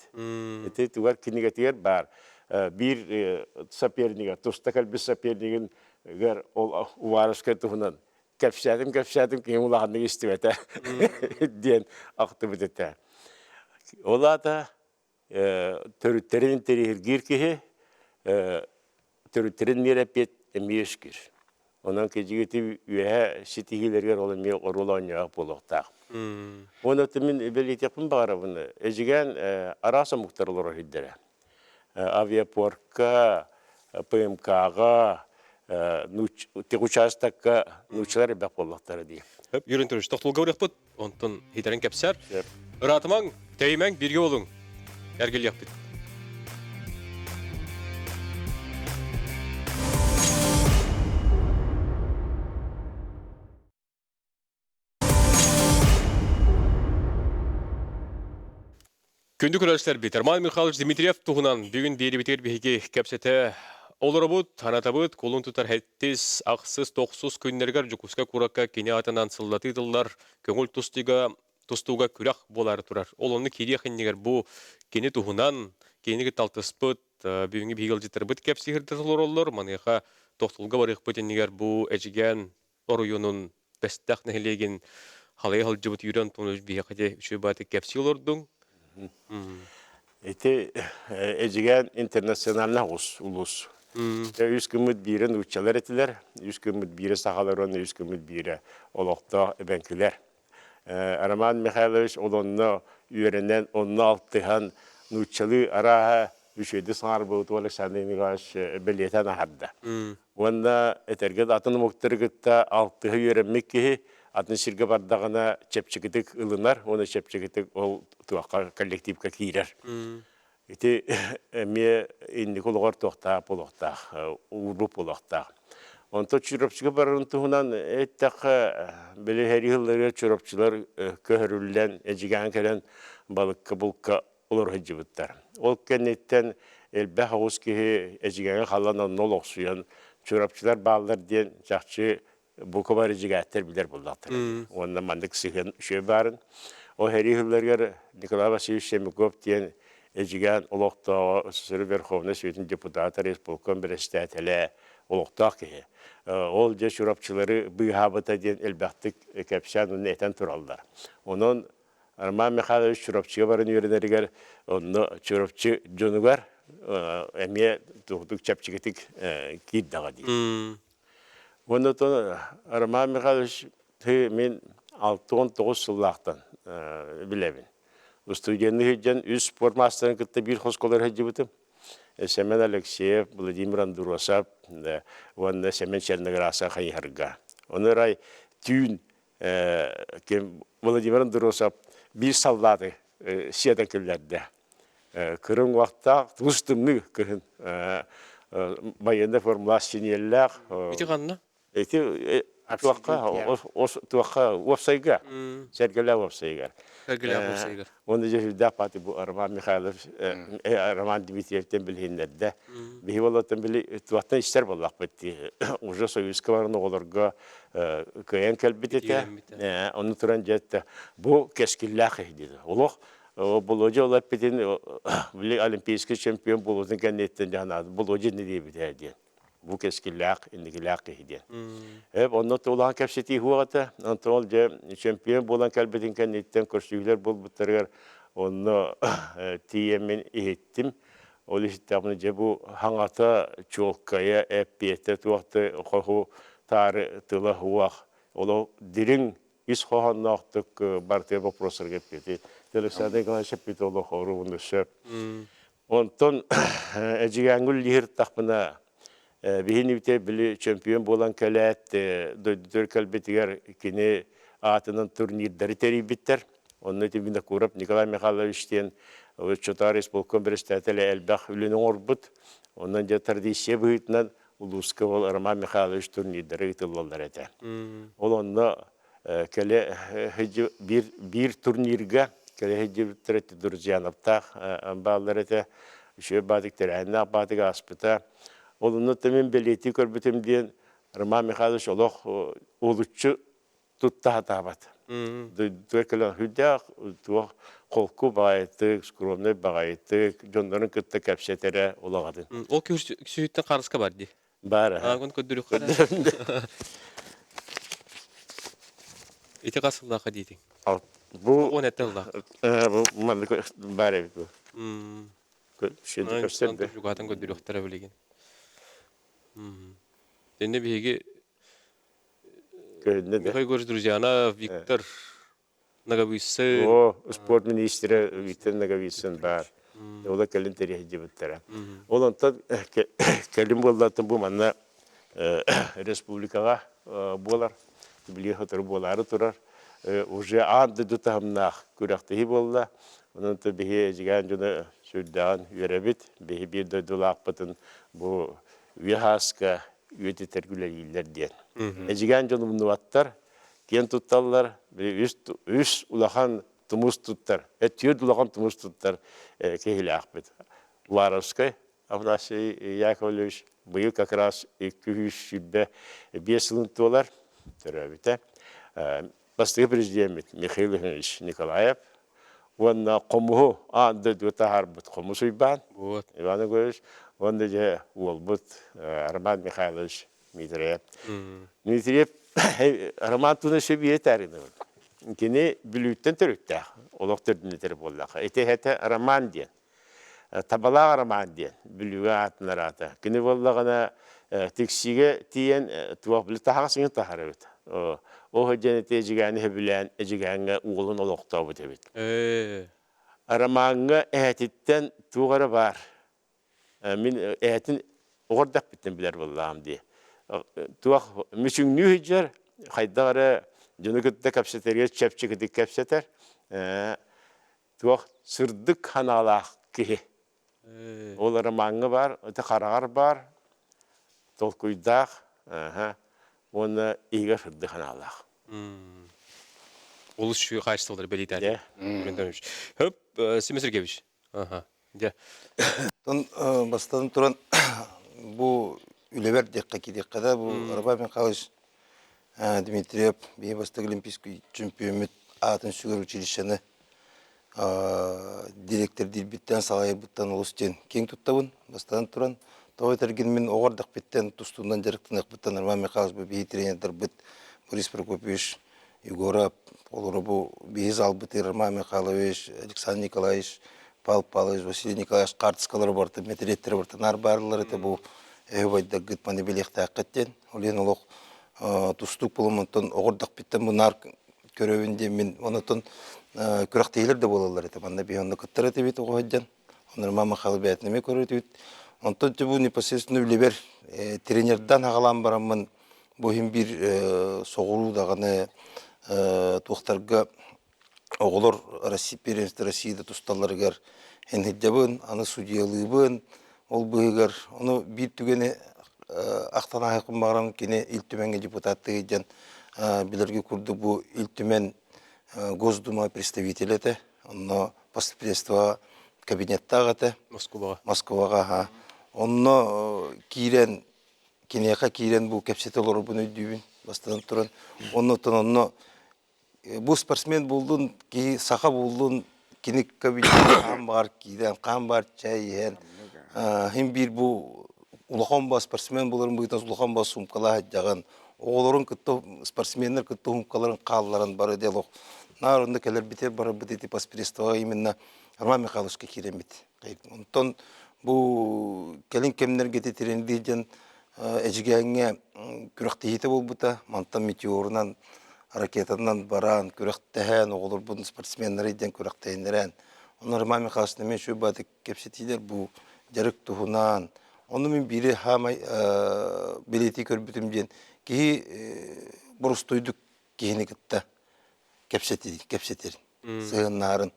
Ити тугар кинигэтигэр баар биир сопернига, туста кэлбит сопернигин ол Уваровскай туһунан кэпсээтим кэпсээтим киһим улаханнык истибэтэ диэн ахтыбыт этэ. Ол аата төрүттэрин интэриэһиргиир киһи төрүттэрин миэрэппиэт эмиэ үөскүүр. Онон кэдьигити үөһэ ситиһиилэригэр ол эмиэ оруол оонньоох буолуохтаах. Уонна мин бэлиэтиэхпин баҕарабын, Эдьигээн араас омуктар олорор сирдэрэ. Авиапорка, ПМК-ҕа, техучастокка нууччалар элбэх буоллахтара дии. Юрий Анатольевич, тохтолго барыахпыт, онтон хитэрин кэпсээр. Ыраатымаҥ, тэйимэҥ, бииргэ болуҥ. Эргиллиэхпит. Күндү көрөөччүлэрбит, Роман Михайлович Дмитриев туһунан бүгүн биэрибитигэр биһиги кэпсэтэ олоробут, санатабыт, кулун тутар сэттис, ахсыс, тохсус күннэригэр Дьокуускай куоракка кини аатынан сыллатыы тыллар көҥүл тустууга тустууга күрэх буолаары турар. Ол онно киириэх иннигэр бу кини туһунан, кинини кытта алтыспыт, бүгүҥҥү биһиги ыалдьыттарбыт кэпсиирдэ толороллор. Маныаха тохтолго барыахпыт иннигэр бу Эдьигээн оройуонун Бэстэх нэһилиэгин халыйа сылдьыбыт Юрий Антонович биһиэхэ дьэ үчүгэй баҕайытык кэпсии олордуҥ. Ити Эдьигээн интернациональнай улус улуус. Үс күммүт биирэ нууччалар этилэр, үс күммүт биирэ сахалар уонна үс күммүт биирэ олохтоох эбэҥкилэр. Роман Михайлович ол онно үөрэнэн, онно алтыһан, нууччалыы арааһа үчүгэйдик саҥарбыт Александр Николаевич бэлиэтээн аһарда. Уонна этэргэ да атын омуктары кытта алтыһа үөрэммит киһи атын сиргэ бардаҕына чэпчэкитик ылынар уонна чэпчэкитик ол туохха коллективка киирэр. Ити эмиэ инники олоҕор туохтаах буолуохтаах, уурбут буолуохтаах. Онтон Чурапчыга барарын туһунан эттэххэ, били сэрии сылларыгар чурапчылар көһөрүллэн, Эдьигээн кэлэн балыкка булка олоро сылдьыбыттар. Ол кэнниттэн элбэх оҕус киһи Эдьигээҥҥэ халлан онно олохсуйан, чурапчылар бааллар диэн чахчы бука бары дьигээттэр билэр буоллахтара. Уонна маннык сыһыан үчүгэй баарын. Ол сэрии сылларыгар Николай Васильевич Семиков диэн Эдьигээн олохтооҕо СССР Верховнай Советын депутата, республикам бэрэстээтэлэ олохтоох киһи. Ол дьэ чурапчылары быыһаабыта диэн элбэхтик кэпсээн уонна этэн тураллар. Онон Роман Михайлович Чурапчыга баран үөрэнэригэр онно Чурапчы дьонугар эмиэ тугутук чэпчэкитик киирдэҕэ дии. Уонна оттон Роман Михайлович мин 69 сыллаахтан билэбин. Устудьуоннуу сылдьан үс спорт маастарын кытта биир хосколор сылдьыбытым. Семен Алексеев, Владимир Андросов уонна Семен Черноградскай хайыһарга. Ону арай түүн ким Владимир Андросов биир саллааты сиэтэн киллэрдэ. Кырын уохтаах, туус тымныы кыһын байыаннай формулаах синиэллээх. Ити ханна? Ити туохха туохха уопсайга сэргэлээх уопсайыгар. Сэргэлээх уопсайыгар. Уонна дьэ сүрдээх паати бу Роман Михайлов Роман Дмитриевтэн билиһиннэрдэ. Биһи болоттон били туохтан истэр буоллахпыт дии. Уже Союзка баран оҕолорго кыайан кэлбит этэ. Ону туран дьэ бу кэскиллээх киһи диэтэ. Олох Болуодьа ол эппитин били олимпийский чемпион буолуутун кэнниттэн дьаһанаат Болуодьа инни диэбитэ диэн. Бу кэскиллээх, инникилээх киһи диэн. Эп онно тулаан кэпсэтии суох этэ. Онтон ол дьэ чемпион буолан кэлбитин кэнниттэн көрсүһүүлэр буолбуттарыгар онно тиийэммин иһиттим. Ол иһиттэҕинэ дьэ бу хаҥата, чуолкайа, эппиэтэ туох да хоһу таары тыла суох. Олох дириҥ ис хоһоонноохтук бартыа вопростарга эппиэти Александр Николаевич эппит олох оруобуна сөп. Онтон Эдьигээҥҥэ үлэлиир биһини били чемпион буолан кэлээт дойдутугар кэлбитигэр кини аатынан турнирдары тэрийбиттэр. Онно ити Винокуров Николай Михайлович диэн Чотаар исполком председателэ элбэх үлэни оҥорбут. Онон дьэ традиция быһыытынан улууска ол Роман Михайлович турнирдары ыытыллаллар этэ. Ол онно кэлэ биир, биир турнирга кэлэ сылдьыбыттар этэ Друзьяновтаах бааллар этэ. Үчүгэй баатык тэрээһиннээх баатык ааспыта. Ол онно мин бэлиэтии көрбүтүм диэн. Роман Михайлович олох уһулуччу тутта сатаабат. Дойдутугар кэлэн сүрдээх туох холку баҕайытык, скромнай баҕайытык, дьоннорун кытта кэпсэтэрэ улаҕатын. Ол күһүттэн харыска бар дии. Баар аха. Аагын көрдөрүөххэ. Ити хас сыллаахха диитиҥ? Бу Уон этэ сыллаах. Бу маннык баар эбит бу. Шүдү көрсөр да. Жугатын көрдөрүөхтэрэ билигин. Тэнне биһиги Көһүннэ да. Михаил Егорович Друзьянов, Виктор Ноговицын. О, спорт министрэ Виктор Ноговицын баар. Ола кэлин тэрийдибиттэрэ. Ол онтон кэлин буоллатын бу манна республикаҕа буолар, били сотору буолаары турар. Уже аан дойду таһымнаах күрэхтэһии буолла. Онон биһи Эдьигээн дьоно сүрдээҕин үөрэбит. Биһи биир дойдулаахпытын бу үйэ сааска үйэтитэр үлэлииллэр диэн. Эдьигээн дьон умнубаттар, киэн тутталлар, үс улахан тумус туттар, түөрт улахан тумус туттар киһилээхпит. Уваровскай Афанасий Яковлевич быйыл как раз 225 сылын туолар, төрөөбүтэ. Бастакы президеммит Михаил Ефимович Николаев уонна хомуһу аан дойдуга таһаарбыт Хомус Уйбаан Иван Егорович уонна дьэ уолбут Роман Михайлович Дмитриев. Дмитриев Роман туна сөбүйэ этээринэбин. Кини Бүлүүттэн төрүттээх, олох төрдүнэтэр буоллаха. Ити эһэтэ Роман диэн. Табалаах Роман диэн Бүлүүгэ аатынар аата. Кини буоллаҕына Тиксиигэ тиийэн туох били таһаҕас иҥин таһар эбит. Ол диэн ити Эдьигээни сөбүлээн Эдьигээҥҥэ уолун олохтообут эбит. Ромаҥҥа эһэтиттэн туох эрэ баар. Мин эһэтин оҕо эрдэхпиттэн билэр буоллаҕым дии. Туох мүчүҥнүү сылдьар, хайдах эрэ дьону кытта кэпсэтэригэр чэпчэкитик кэпсэтэр. Туох сырдык санаалаах киһи. Ол ромаҥҥа баар, ити хараҕар баар, толкуйдаах, уонна иһигэр сырдык санаалаах. Олус үчүгэй хаачыстыбалары бэлиэтээтэ. Хөп, Семен Сергеевич. Аха. Дьэ. Тон бастатан туран бу үлэбэр диэххэ киириэххэ да бу Роман Михайлович Дмитриев биһи бастакы олимпийский чемпиоммут аатын сүгэр училищены дириэктэрдиирбиттэн салайарбыттан олус диэн киэҥ туттабын. Бастатан туран, тоҕо этэргин мин оҕо эрдэхпиттэн тустуунан дьарыктаныахпыттан Роман Михайлович бу биһи тренердарбыт Борис Прокопьевич Егоров, олору бу биһи залбытыгар Роман Михайлович, Александр Николаевич, Павел Павлович, Василий Николаевич хаартыскалары барыта, мэтириэттэрэ барыта наар баарлар этэ бу эһи убайдаргыт маны билиэхтээххит диэн. Ол иһин олох тустуук буолуммуттан оҕордохпиттан бу наар көрөбүн диэн мин онотон күрэхтэһиилэр да буолаллар этэ. Манна биһи онно кыттар этибит оҕо сылдьан. Онно Роман Михайлов бэйэтин эмиэ көрөр этибит. Онтон бу непосредственно үлэбэр тренердан аҕалаан бараммын бу иһин биир соҕуруу даҕаны туохтарга оҕолор Россия первенство России да тусталларыгар энһирдьабын, аны судьуйалыыбын ол быыһыгар ону биир түгэни ахтан ааһыахпын баҕарабын кини Ил Түмэҥҥэ депутаттыы сылдьан билэргэ курдук бу Ил Түмэн Госдума представителэ этэ онно постпредство кабинеттаах этэ Москваҕа Москваҕа онно киирэн киниэхэ киирэн бу кэпсэтэ олорорбун өйдүүбүн бастатан туран оннуттан онно бу спортсмен буллун киһи саха буллун кини кабинетка хаан баар киирэн хаан баар чай иһэн хин биир бу улахан ба спортсмен буларын быһыытынан улахан ба суумкалаах сылдьаҕын оҕолорун кытта спортсменнар кытта суумкаларын хаалларан бары диалог наар онно кэлэрбитигэр барарбыт ити поспредствоҕа именно Роман Михайловичка киирэммит онтон бу кэлин кэмнэргэ ити тренердии диэн Эдьигээҥҥэ күрэхтэһиитэ буолбута. Мантан метеорунан, ракетанан баран, күрэхтэһэн, оҕолорбун спортсменнары диэн күрэхтэһиннэрэн. Онно Роман Михайлович эмиэ үчүгэй баҕайытык кэпсэтиилэр бу дьарык туһунан. Ону мин биири хаамай бэлиэтии көрбүтүм диэн киһи боростуойдук киһини кытта кэпсэтэр, сыһыаннаһарын.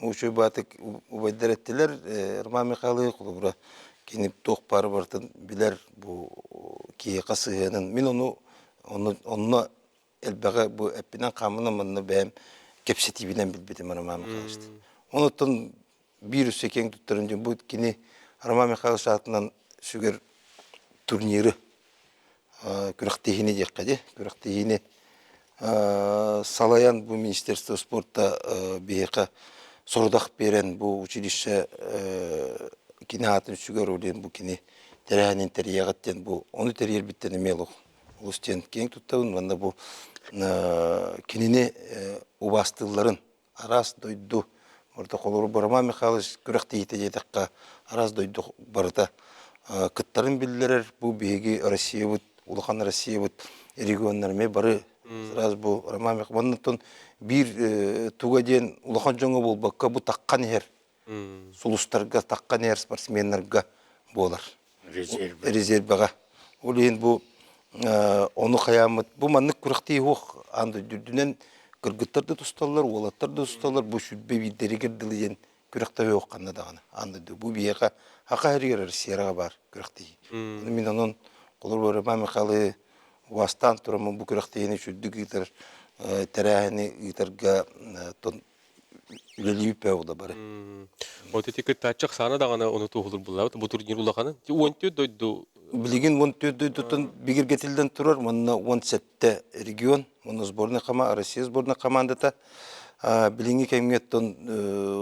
Үчүгэй баатык убайдар эттилэр, Роман Михайлович холобура кини туох баары барытын билэр бу киһиэхэ сыһыанын. Мин ону онно элбэҕи бу эппинэн хааммынан манна бэйэм кэпсэтиибинэн билбитим Роман Михайловичтан. Онуттан биир өссө киэҥ туттарын дьон бу кини Роман Михайлович аатынан сүгэр турниры. Күрэхтэһиини диэххэ дии. Күрэхтэһиини салайан бу Министерство спорта биһиэхэ сорудах биэрэн бу училище кини аатын сүгэр диэн бу кини тэрээһинин тэрийэҕит диэн бу ону тэрийэрбиттэн эмиэ олох олус диэн киэҥ туттабын уонна бу кинини убаастыылларын араас дойду барыта холобур Роман Михайлович күрэхтэһиитэ диэтэххэ араас дойду барыта кыттарын биллэрэр бу биһиги Россиябыт улахан Россиябыт регионнар эмиэ бары сразу бу Роман Михайлович биир туга диэн улахан дьоҥҥо буолбакка бу таххан иһэр сулустарга таххан иһэр спортсменнарга буолар резервэҕэ. Ол иһин бу ону хайааммыт бу маннык күрэхтии суох аан дойду үрдүнэн кыргыттар да тусталлар, уолаттар да тусталлар бу сүрбэ биирдэригэр дылы диэн күрэхтэһии суох ханна даҕаны аан дойду. Бу биһиэхэ Саха сиригэр Россияҕа баар күрэхтэһии. Ону мин онон холобур Роман Михайловы убаастаан тураммын бу күрэхтэһиини сүрдүк ыытар тэрээһини ыытарга үлэлиибит буола бары. Вот ити кыттааччы ахсаана даҕаны ону туоһулуур буллаабыт. Бу турнир улаханын. 14 дойду Билигин 14 дойдутун бигэргэтиллэн турар уонна 17 регион, уонна сборная команда, Россия сборная командата. Билиҥҥи кэмҥэ оттон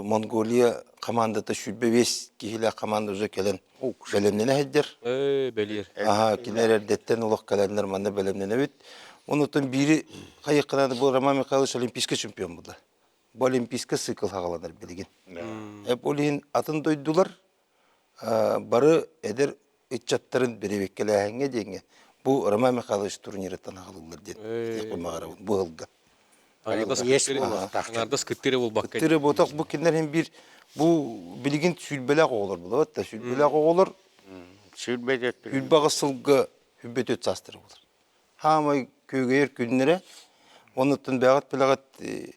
Монголия командата 25 киһилээх команда уже кэлэн бэлэмнэнэ сылдьар. Бэлиэр. Аха, кинилэр эрдэттэн олох кэлэннэр манна бэлэмнэнэбит. Онутун биири хайыаххына бу Роман Михайлович олимпийскай чемпион буолла. Бу олимпийскай цикл хаҕаланар билигин. Ол иһин атын дойдулар бары эдэр ыччаттарын бэрэбиэккэлээһиҥҥэ диэҥҥэ бу Роман Михайлович турнирыттан аҕалыллар диэн этиэхпин баҕарабын бу ыһылга. Аҥаардас кыттыыры буолбакка. Кыттыыры буолбатах бу кинилэр иһин биир бу билигин сүүрбэлээх оҕолор булабат да сүүрбэлээх оҕолор сүүрбэ сылга 24 саастара буолар. Хаамай күөгэйэр күннэрэ оннуттан бэҕэт билэҕит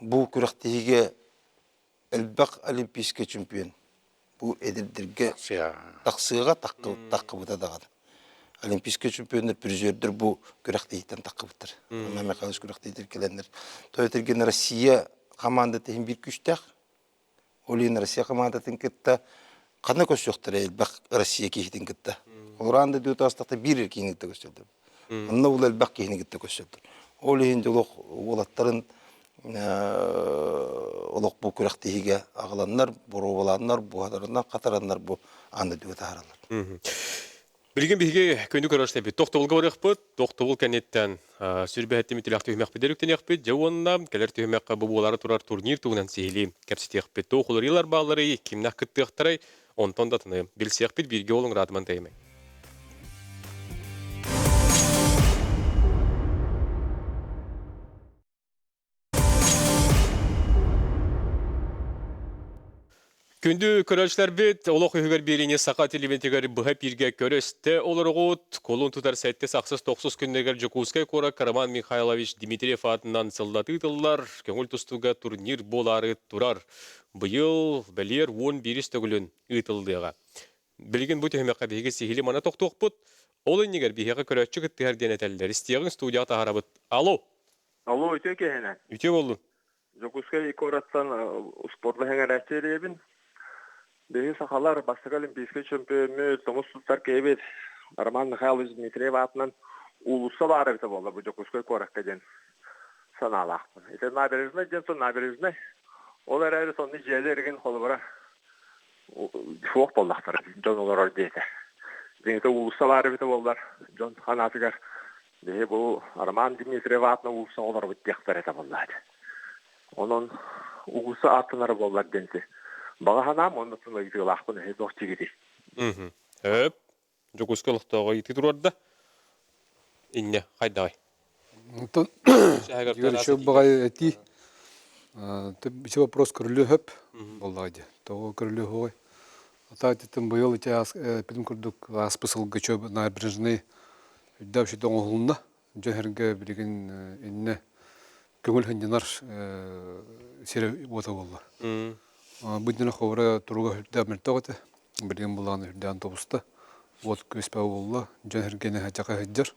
бу күрэхтэһиигэ элбэх олимпийскай чемпион бу эдэрдэргэ тахсыаҕа таххыбыта даҕаны. Олимпийскай чемпионнар, призердэр бу күрэхтэһииттэн таххыбыттар. Роман Михайлович күрэхтэһиитэр кэлэннэр. Тоҕо Россия командата иһин биир күүстээх. Ол иһин Россия командатын кытта ханна көрсүөхтэрэ элбэх Россия киһитин кытта. Олораан да дьиэ биир эрэ киһини кытта көрсөллөр. Онно ол элбэх киһини кытта көрсөллөр. Ол иһин дьолох уолаттарын олох бу күрэхтэһиигэ аҕаланнар, боруобалааннар, буһатараннар, хатараннар бу аан дойдуга таһаараллар. Билигин биһиги күнү көрөр Тохтобулга барыахпыт. Тохтобул кэнниттэн сүрбэһэттим үтүлэх түһүмэхпит өрүктэниэхпит. Дьэ уонна кэлэр түһүмэххэ бу буолары турар турнир туһунан сиһилии кэпсэтиэхпит. Туох уларыйыылар баалларый, кимнээх кыттыахтарай, онтон да атыны билсиэхпит бииргэ олуҥ Радман Тэймэй. Күндү көрөөччүлэрбит, олох үһүгэр биэриини саха телевидениетигэр быһа эпииргэ көрө-истэ олороҕут. Кулун тутар сэттис ахсыс тохсус күннэригэр Дьокуускай куорат Роман Михайлович Дмитриев аатынан сыллатыы тыллар көҥүл тустууга турнир буолаары турар. Быйыл бэлиэр 11 төгүлүн ыытыллыаҕа. Билигин бу түһүмэххэ биһиги сиһили мана тохтуохпут. Ол иннигэр биһиэхэ көрөөччү кыттыһар диэн этэллэр. Истиэҕиҥ студияҕа таһаарабыт. Алло! Алло, үтүө киэһэнэн. Үтүө буоллун. Дьокуускай куораттан спорду сэҥээрээччи эрийэбин. Биһиги сахалар бастакы олимпийскай чөмпүйүөммүт, тумус туттар киһибит Роман Михайлович Дмитриев аатынан уулусса баар эбитэ буолла бу Дьокуускай куоракка диэн санаалаахпын. Ити набережнай диэн сон набережнай. Ол эрээри сонно дьиэлэр игин холобура суох буоллахтара дьон олорор диэтэ. Дьиҥитэ уулусса баар эбитэ буоллар дьон санаатыгар биһи бу Роман Дмитриев аатынан уулусса олоробут диэхтэрэ этэ буоллаат. Онон уулусса ааттанара буоллар диэн баҕа санаам уонна ыйытыылаахпын эһи туох дьигитий? Өп, Дьокуускай олохтооҕо ыйытыы туруорда. Инньэ хайдаҕай? Онтон еще баҕайы этии. Ити вопрос көрүлүө хөп буоллаҕа дии. Тоҕо көрүлүө суоҕуй? Ата быйыл ити эппитим курдук ааспыт сылга чө набережный үрдэ вообще оҥоһулунна. Дьон-сэргэ билигин иннэ көҥүл сынньанар сирэ уота буолла. Бу иннинэ ховра туруга үрдээх мөлтөх этэ. Билигин былаан үрдээн тобуста. Уот күөспэ буолла. Дьон сэргэни хачака сылдьар.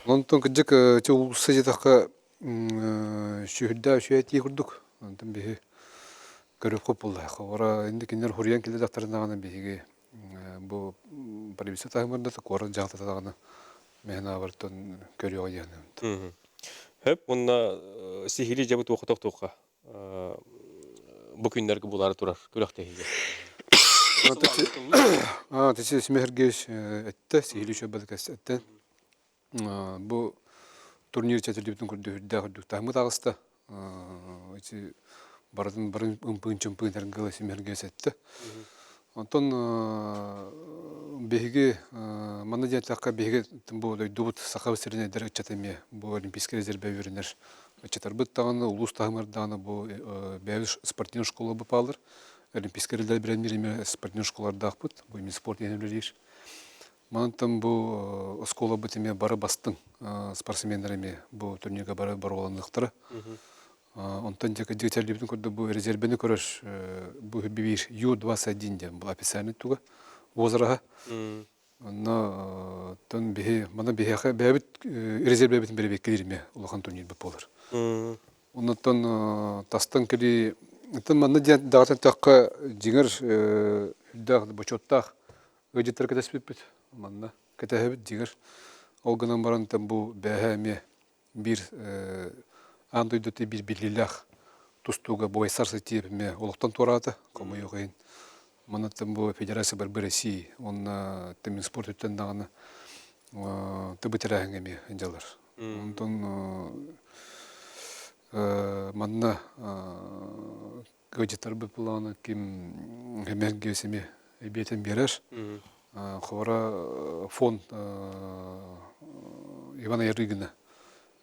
Онтон кырдьык ити уулусса диэтэххэ сүһүрдээх үчүгэй этии курдук. Онтон биһи көрүөххэ буолла. Ховра инде кинилэр хуруйан кэллэхтэринэ даҕаны биһиги бу правительство таһымыгар да куорат дьаһалтата даҕаны. Мehen аабартан көрүөҕэ диэн. Хөп уонна сиһили дьабы туохха тохтуохха бу күннэргэ булаары турар күрэхтэһиигэ. Тиси Симэһэргиэш этте, сиһили үчүгэй этте. Бу турнир чэтилибитин көрдө үрдээх үрдүк таһымы таҕыста. Ити барытын барын ымпыын-чымпыын эргыла Симэһэргиэс этте. Онтон биһиги манна диэтэххэ биһиги бу дойдубут Саха сирин эдэр ыччата эмиэ бу Олимпийскай резервэ үөрэнэр ыччатарбыт даҕаны улуус таһымыгар даҕаны бу бэйэбит спортивнай школа бааллар. Олимпийскай резервэ бирэннир эмиэ спортивнай школалардаахпыт. Бу эмиэ спорт иһин үлэлиир. Мантан бу оскуолабыт эмиэ бары бастыҥ спортсменнар эмиэ бу турнирга бары боруоланыахтара. Онтон дьэ кырдьык курдук бу резервэни көрөр бу биир Ю-21 диэн бу официальный туга возраһа. Онно тон биһи мана биһиэхэ бэйэбит резервэбитин бэрэбиэккэлиир эмиэ улахан турнирбыт буолар. Оннуттан тастан кэлии оттон манна диэн даҕатан эттэххэ дьиҥэр үрдээх бочуоттаах ыалдьыттары кэтэспиппит. Манна кэтэһэбит дьиҥэр. Ол гынан баран бу бээһэ эмиэ биир аан дойдута биир биллиилээх тустууга Буайсар Сатиев эмиэ олохтон туораата, хомойуох иһин. Манаттан бу Федерация борьбы России уонна Минспорт өттүн даҕаны тыбы тэрээһиҥҥэ эмиэ дьалар. Онтон манна ыалдьыттарбыт булаҕына ким эмэргиэс эмиэ эбиэтин биэрэр. Хора фонд Ивана Ярыгина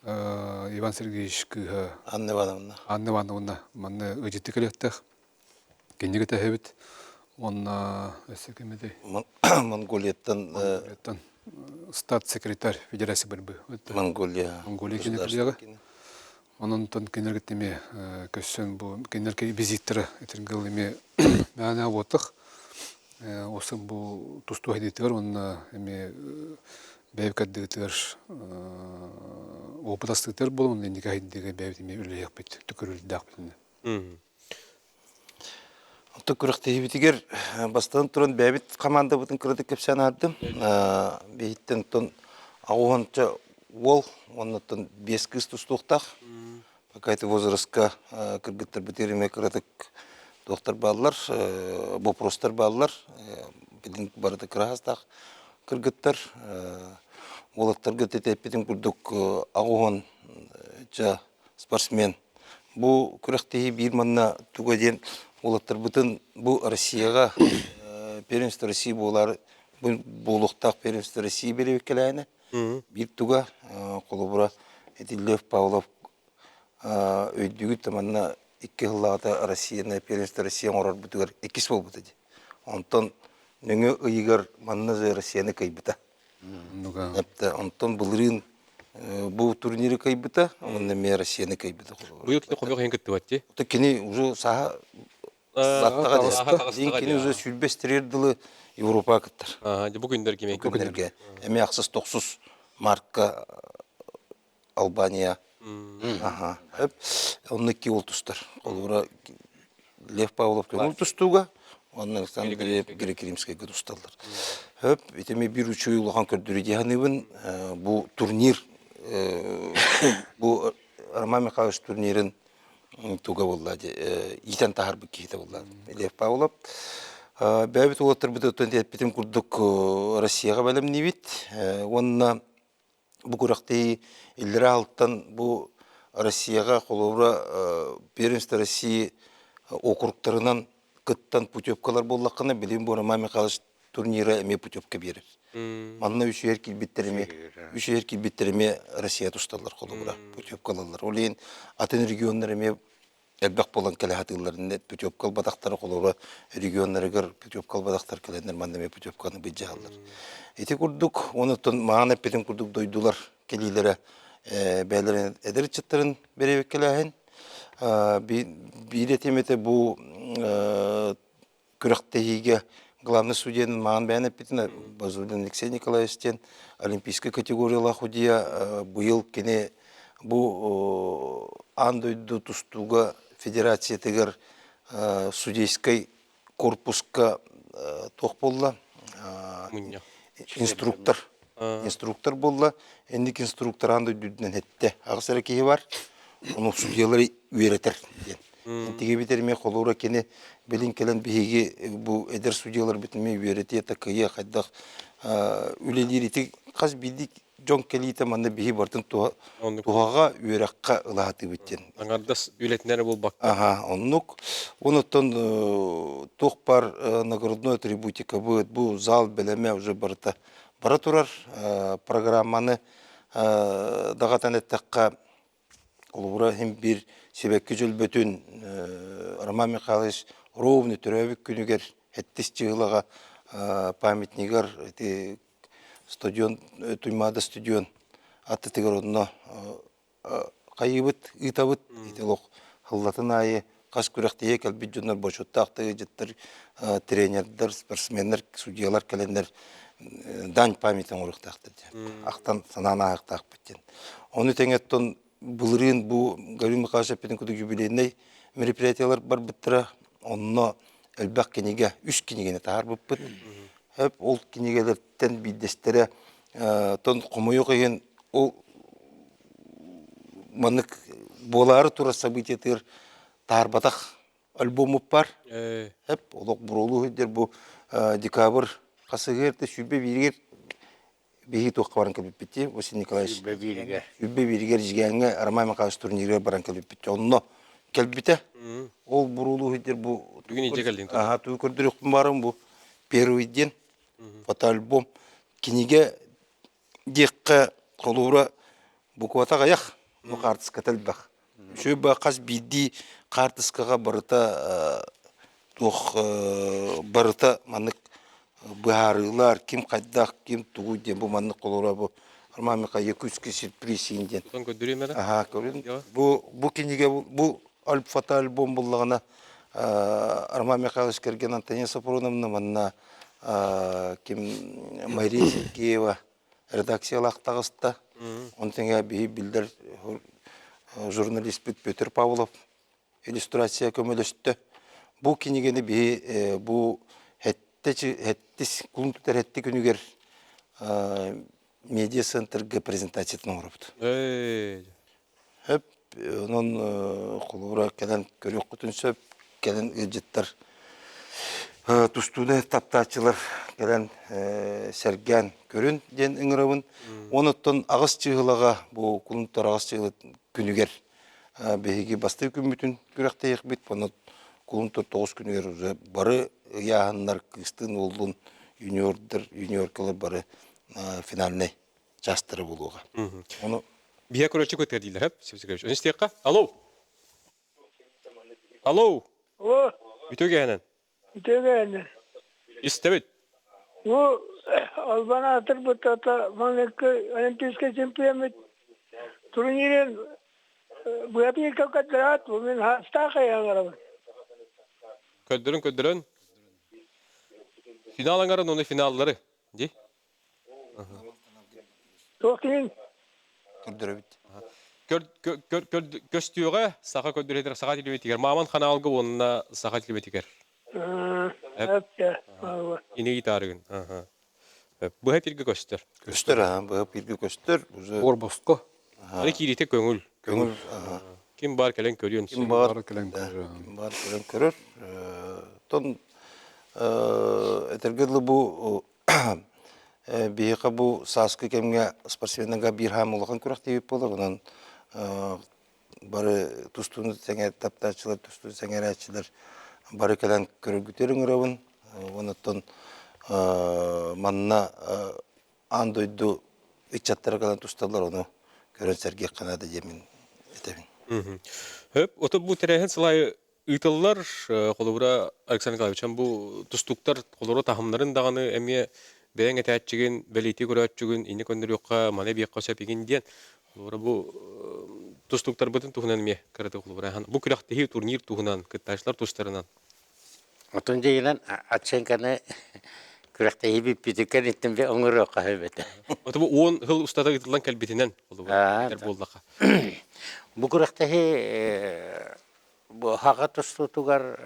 Иван Сергеевич кыыһа Анна Ивановна. Анна Ивановна манна ыалдьытты кэлиэхтээх. Кинигэ тэһэбит. Уонна өссө ким этэй? Монголияттан Монголияттан статс-секретарь Федерации борьбы. Монголия. Монголия кини кэлиэҕэ. Онон кинилэргэ эмиэ көссөн бу кинилэргэ визиттара этиргэл эмиэ мээнэ буотах осын бу тустуу хайдыытыгар уонна эмиэ бэйэбит кэрдыытыгар опыт астыытыгар буолан инники хайдыыга бэйэбит эмиэ үлэлиэхпит түкүрүлдээхпит Оттон күрэхтэһиибитигэр бастатан туран бэйэбит хамаандабытын кыратык кэпсээн аһардым. Биһиттэн оттон аҕуһунча уол уоннаттан биэс кыыс тустуохтаах. Пока это возрастка кыргыттарбытыгар эмиэ кыратык туохтар бааллар, вопростар бааллар. Билин барыта кыраһастаах кыргыттар. Уолаттарга эппитим курдук аҕуһунча спортсмен. Бу күрэхтэһии биир манна туга диэн уолаттарбытын бу Россияҕа первенство России буолар буолуохтаах первенство России бэрэбиккэлээнэ биир туга холобура ити Лев Павлов өйдүүгүт да манна икки сыллааҕыта Россияны первенство Россия оҥорорбутугар иккис буолбута дии. Онтон нөҥүө ыйыгар манна же Россияны кыайбыта. Эптэ онтон былырыын бу турниры кыайбыта, онно эмиэ Россияны кыайбыта. Быйыл кини хомуйуох иһин кыттыбат дии. Кини уже саха баттаҕа дии. Кини уже сүүрбэс дылы Европаҕа кыттар. Бу күннэргэ эмиэ күннэргэ эмиэ ахсыс тохсус мартка Албания. Аха. Онно икки уол тустар. Холобура Лев Павлов көҥүл тустууга, уонна Александр Грек-Римскайга тусталлар. Хөп, итими биир үчүгэй улахан көрдөрүү дии саныыбын. Бу турнир, бу Роман Михайлович турнирын туга буолла иитэн таһаарбыт киһитэ буолла Лев Павлов. Бэйэбит уолаттарбыт оттон эппитим курдук Россияҕа бэлэмниибит. Уонна Бу күрэхтэһии иллэрээ алтан бу Россияҕа холобура Первенство России округтарынан кыттан путевкалар буоллаххына, билигин бу Роман Михайлович турнира эмиэ путевка биэрэр. Манна үс киирбиттэр эмиэ үс киирбиттэр эмиэ Россия тусталлар холобура путевкалаллар. Ол иһин атын регионнар эмиэ элбэх буолан кэлэ сатыылларын путевка ылбатахтара холобура регионнарыгар путевка ылбатахтар кэлэннэр манна эмиэ путевканы былдьаһаллар. Ити курдук онуттан маан эппитин курдук дойдулар кэлиилэрэ бэйэлэрин эдэр ыччаттарын бэрэбиэркэлээһин биир этим этэ бу күрэхтэһиигэ главный судьянын маан бэйэн эппитин Базулин Алексей Николаевич диэн олимпийскай категориялаах судья быйыл кини бу аан дойду тустууга федерациятыгар судейскай корпуска туох буолла инструктор. Инструктор буолла. Инник инструктор аан дойду үрдүнэн эттэ. Аҕыс эрэ киһи бар. Ону судьуйалары үөрэтэр диэн. Интиги эмиэ холуура кини билин кэлэн биһиги бу эдэр судьуйаларбыт эмиэ үөрэтиэ такыйа хайдах үлэлиир ити хас биирдии дьон кэлиитэ манна биһи бартын туһаҕа үөрэххэ ылаатыбыт диэн. Аҥардас үлэтинэн эрэ буолбакка. Аха, оннук. Онуттан туох бар наградной атрибутикабыт, бу зал бэлэмэ уже барыта бара турар программаны даҕатан эттэххэ Холобура, иһин биир сибэкки дьөлбөтүн Роман Михайлович ровно төрөөбүт күнүгэр эттис чыһылаҕа памятнигар ити стадион Туймаада стадион аттытыгар онно хайыыбыт ыытабыт ити олох хыллатын аайы хас күрэхтэһиигэ кэлбит дьоннор бочуоттаах тыйдьыттар тренердэр спортсменнар судьялар кэлэннэр дань памяти оҥоруохтаахтар диэн ахтан санаан ааһыахтаахпыт диэн ону тэҥэ оттон былырыын бу Гаврил Михайлович эппитин курдук юбилейнай мероприятиялар барбыттара онно элбэх кинигэ үс кинигэни таһаарбыппыт ол кинигэлэртэн биирдэстэрэ тон хомойуох иһин ол маннык буолаары турар событиетыгар таарбатах альбоммуппар эп олох буруолуу сылдьар бу декабрь хасыгыр 121-гэр биһиги туохха баран кэлбиппит дии Василий Николаевич 121-гэр 121-гэр Жигээҥҥэ Роман Михайлович турнирыгар баран кэлбиппит онно кэлбитэ ол буруолуу сылдьар бу Бүгүн илдьэ кэллиҥ аха тугу көрдөрүөхпүн баарым бу первый день фотоальбом кинигэ диэххэ холуура буквата аҕыйах, но хаартыската элбэх. Үчүгэй хас биирдии хаартыскаҕа барыта туох барыта маннык быһаарыылар, ким хайдах, ким тугу диэн бу маннык холуура бу Роман Михайлович Якутский сюрприз диэн. Тутан көрдөрүөм эрэ. Аха, көрүн. Бу бу кинигэ бу фотоальбом буллаҕына Роман Михайлович кэргэн Антонина Сафроновна манна ким Мария Сергеева редакциялаах таҕыста. Онтон тэҥэ биһи биллэр журналиспыт Петр Павлов иллюстрация көмөлөстө. Бу кинигэни биһи бу хэттис кулун тутар хэтти күнүгэр медиа-центрга презентациятын оҥоробут. Сөп, онон холобура кэлэн көрүөххүтүн сөп, кэлэн ыалдьыттар тустууну таптааччылар кэлэн сэргээн көрүн диэн ыҥырабын. Онуттан аҕыс чыыһылаҕа бу кулун аҕыс чыыһыла күнүгэр биһиги бастакы күммүтүн күрэхтэһиэхпит. Онон кулун 9 күнүгэр уже бары ыйааһыннар кыыстыын уоллуун юниордар, юниоркалар бары финальнай чаастара буолуоҕа. Ону Биһиэ көрөөччү көтөр дииллэр, хөп, Севсикович. Оны истиэххэ. Алло. Алло. О, Үтүө кэһэнэн. үтүө кэһэнэн. Истэбит. Бу албан аатырбыт ата маҥнайгы олимпийскай чемпиоммут турнирын быатын көкөттөрөөт бу мин хаастаах айаҥарабын. Көрдөрүн көрдөрөн. Финал аңарын оны финаллары. Ди. Туох киһин? Көрдөрөбүт. Көстүөҕэ саха көрдөрөтөр саха телевизитигэр Мааман ханаалга уонна саха телевизитигэр. Ини гитарыгын. Быһа пиргэ көстөр. Көстөр, аха, быһа пиргэ көстөр. Орбоско. Аны киирите көҥүл. Көҥүл. Ким бар кэлэн көрүөн. Ким бар кэлэн көрөр. Ким бар кэлэн көрөр. Тон этэргэ дылы бу Биһиэхэ бу сааскы кэмҥэ спортсменнарга биир хаам улахан күрэхтэһии буолар. Онон бары тустууну тэҥэ таптааччылар, тустууну сэҥээрээччилэр бары кэлэн көрөргүтүгэр ыҥырабын. Онон манна аан дойду ыччаттара кэлэн тусталлар, ону көрөн сэргиэххэ наада диэмин этэбин. Хөп, ото бу тэрээһин сылайы Ыытыллар, холобура, Александр Николаевич, бу тустууктар холоро таһымнарын даҕаны эмиэ бэйэҥ этээччигин, бэлиэтии көрөөччүгүн инньэ көннөрүөххэ, маны эбиэххэ сөп игин диэн. Холобура, бу тустууктарбытын туһунан эмиэ кыратык холобура бу күрэхтэһии турнир туһунан, кыттааччылар тустарынан. Отун дьиҥинэн оценканы күрэхтэһии бүппүтүн кэнниттэн би оҥоруохха сөп этэ. Ото бу 10 сыл устата ыытыллан кэлбитинэн холобура этэр буоллаха. Бу күрэхтэһии Бу хаҕа тустуутугар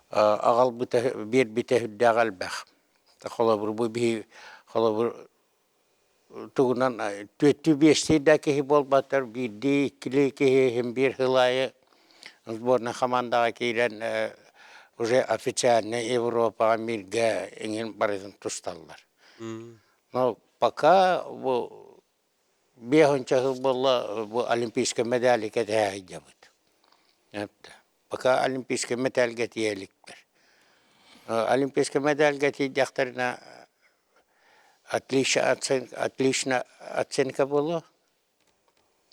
аҕалбыта биэрбитэ сүрдээх элбэх. Холобур, бу биһи Холобур, тугунан түөттүү биэстии да киһи буолбатар, биирдии, иккилии киһи иһин биир сыл аайы сборнай хамаандаҕа киирэн уже официально Европаҕа миргэ иҥин барытын тусталлар. Но пока бу биэһунча сыл буолла бу олимпийскай медали кэтэһэ сылдьабыт. Пока олимпийскай мэтээлгэ тиийэ иликтэр. Олимпийскай медальга тиийдэхтэринэ отлично оценка, отлично оценка буолуо.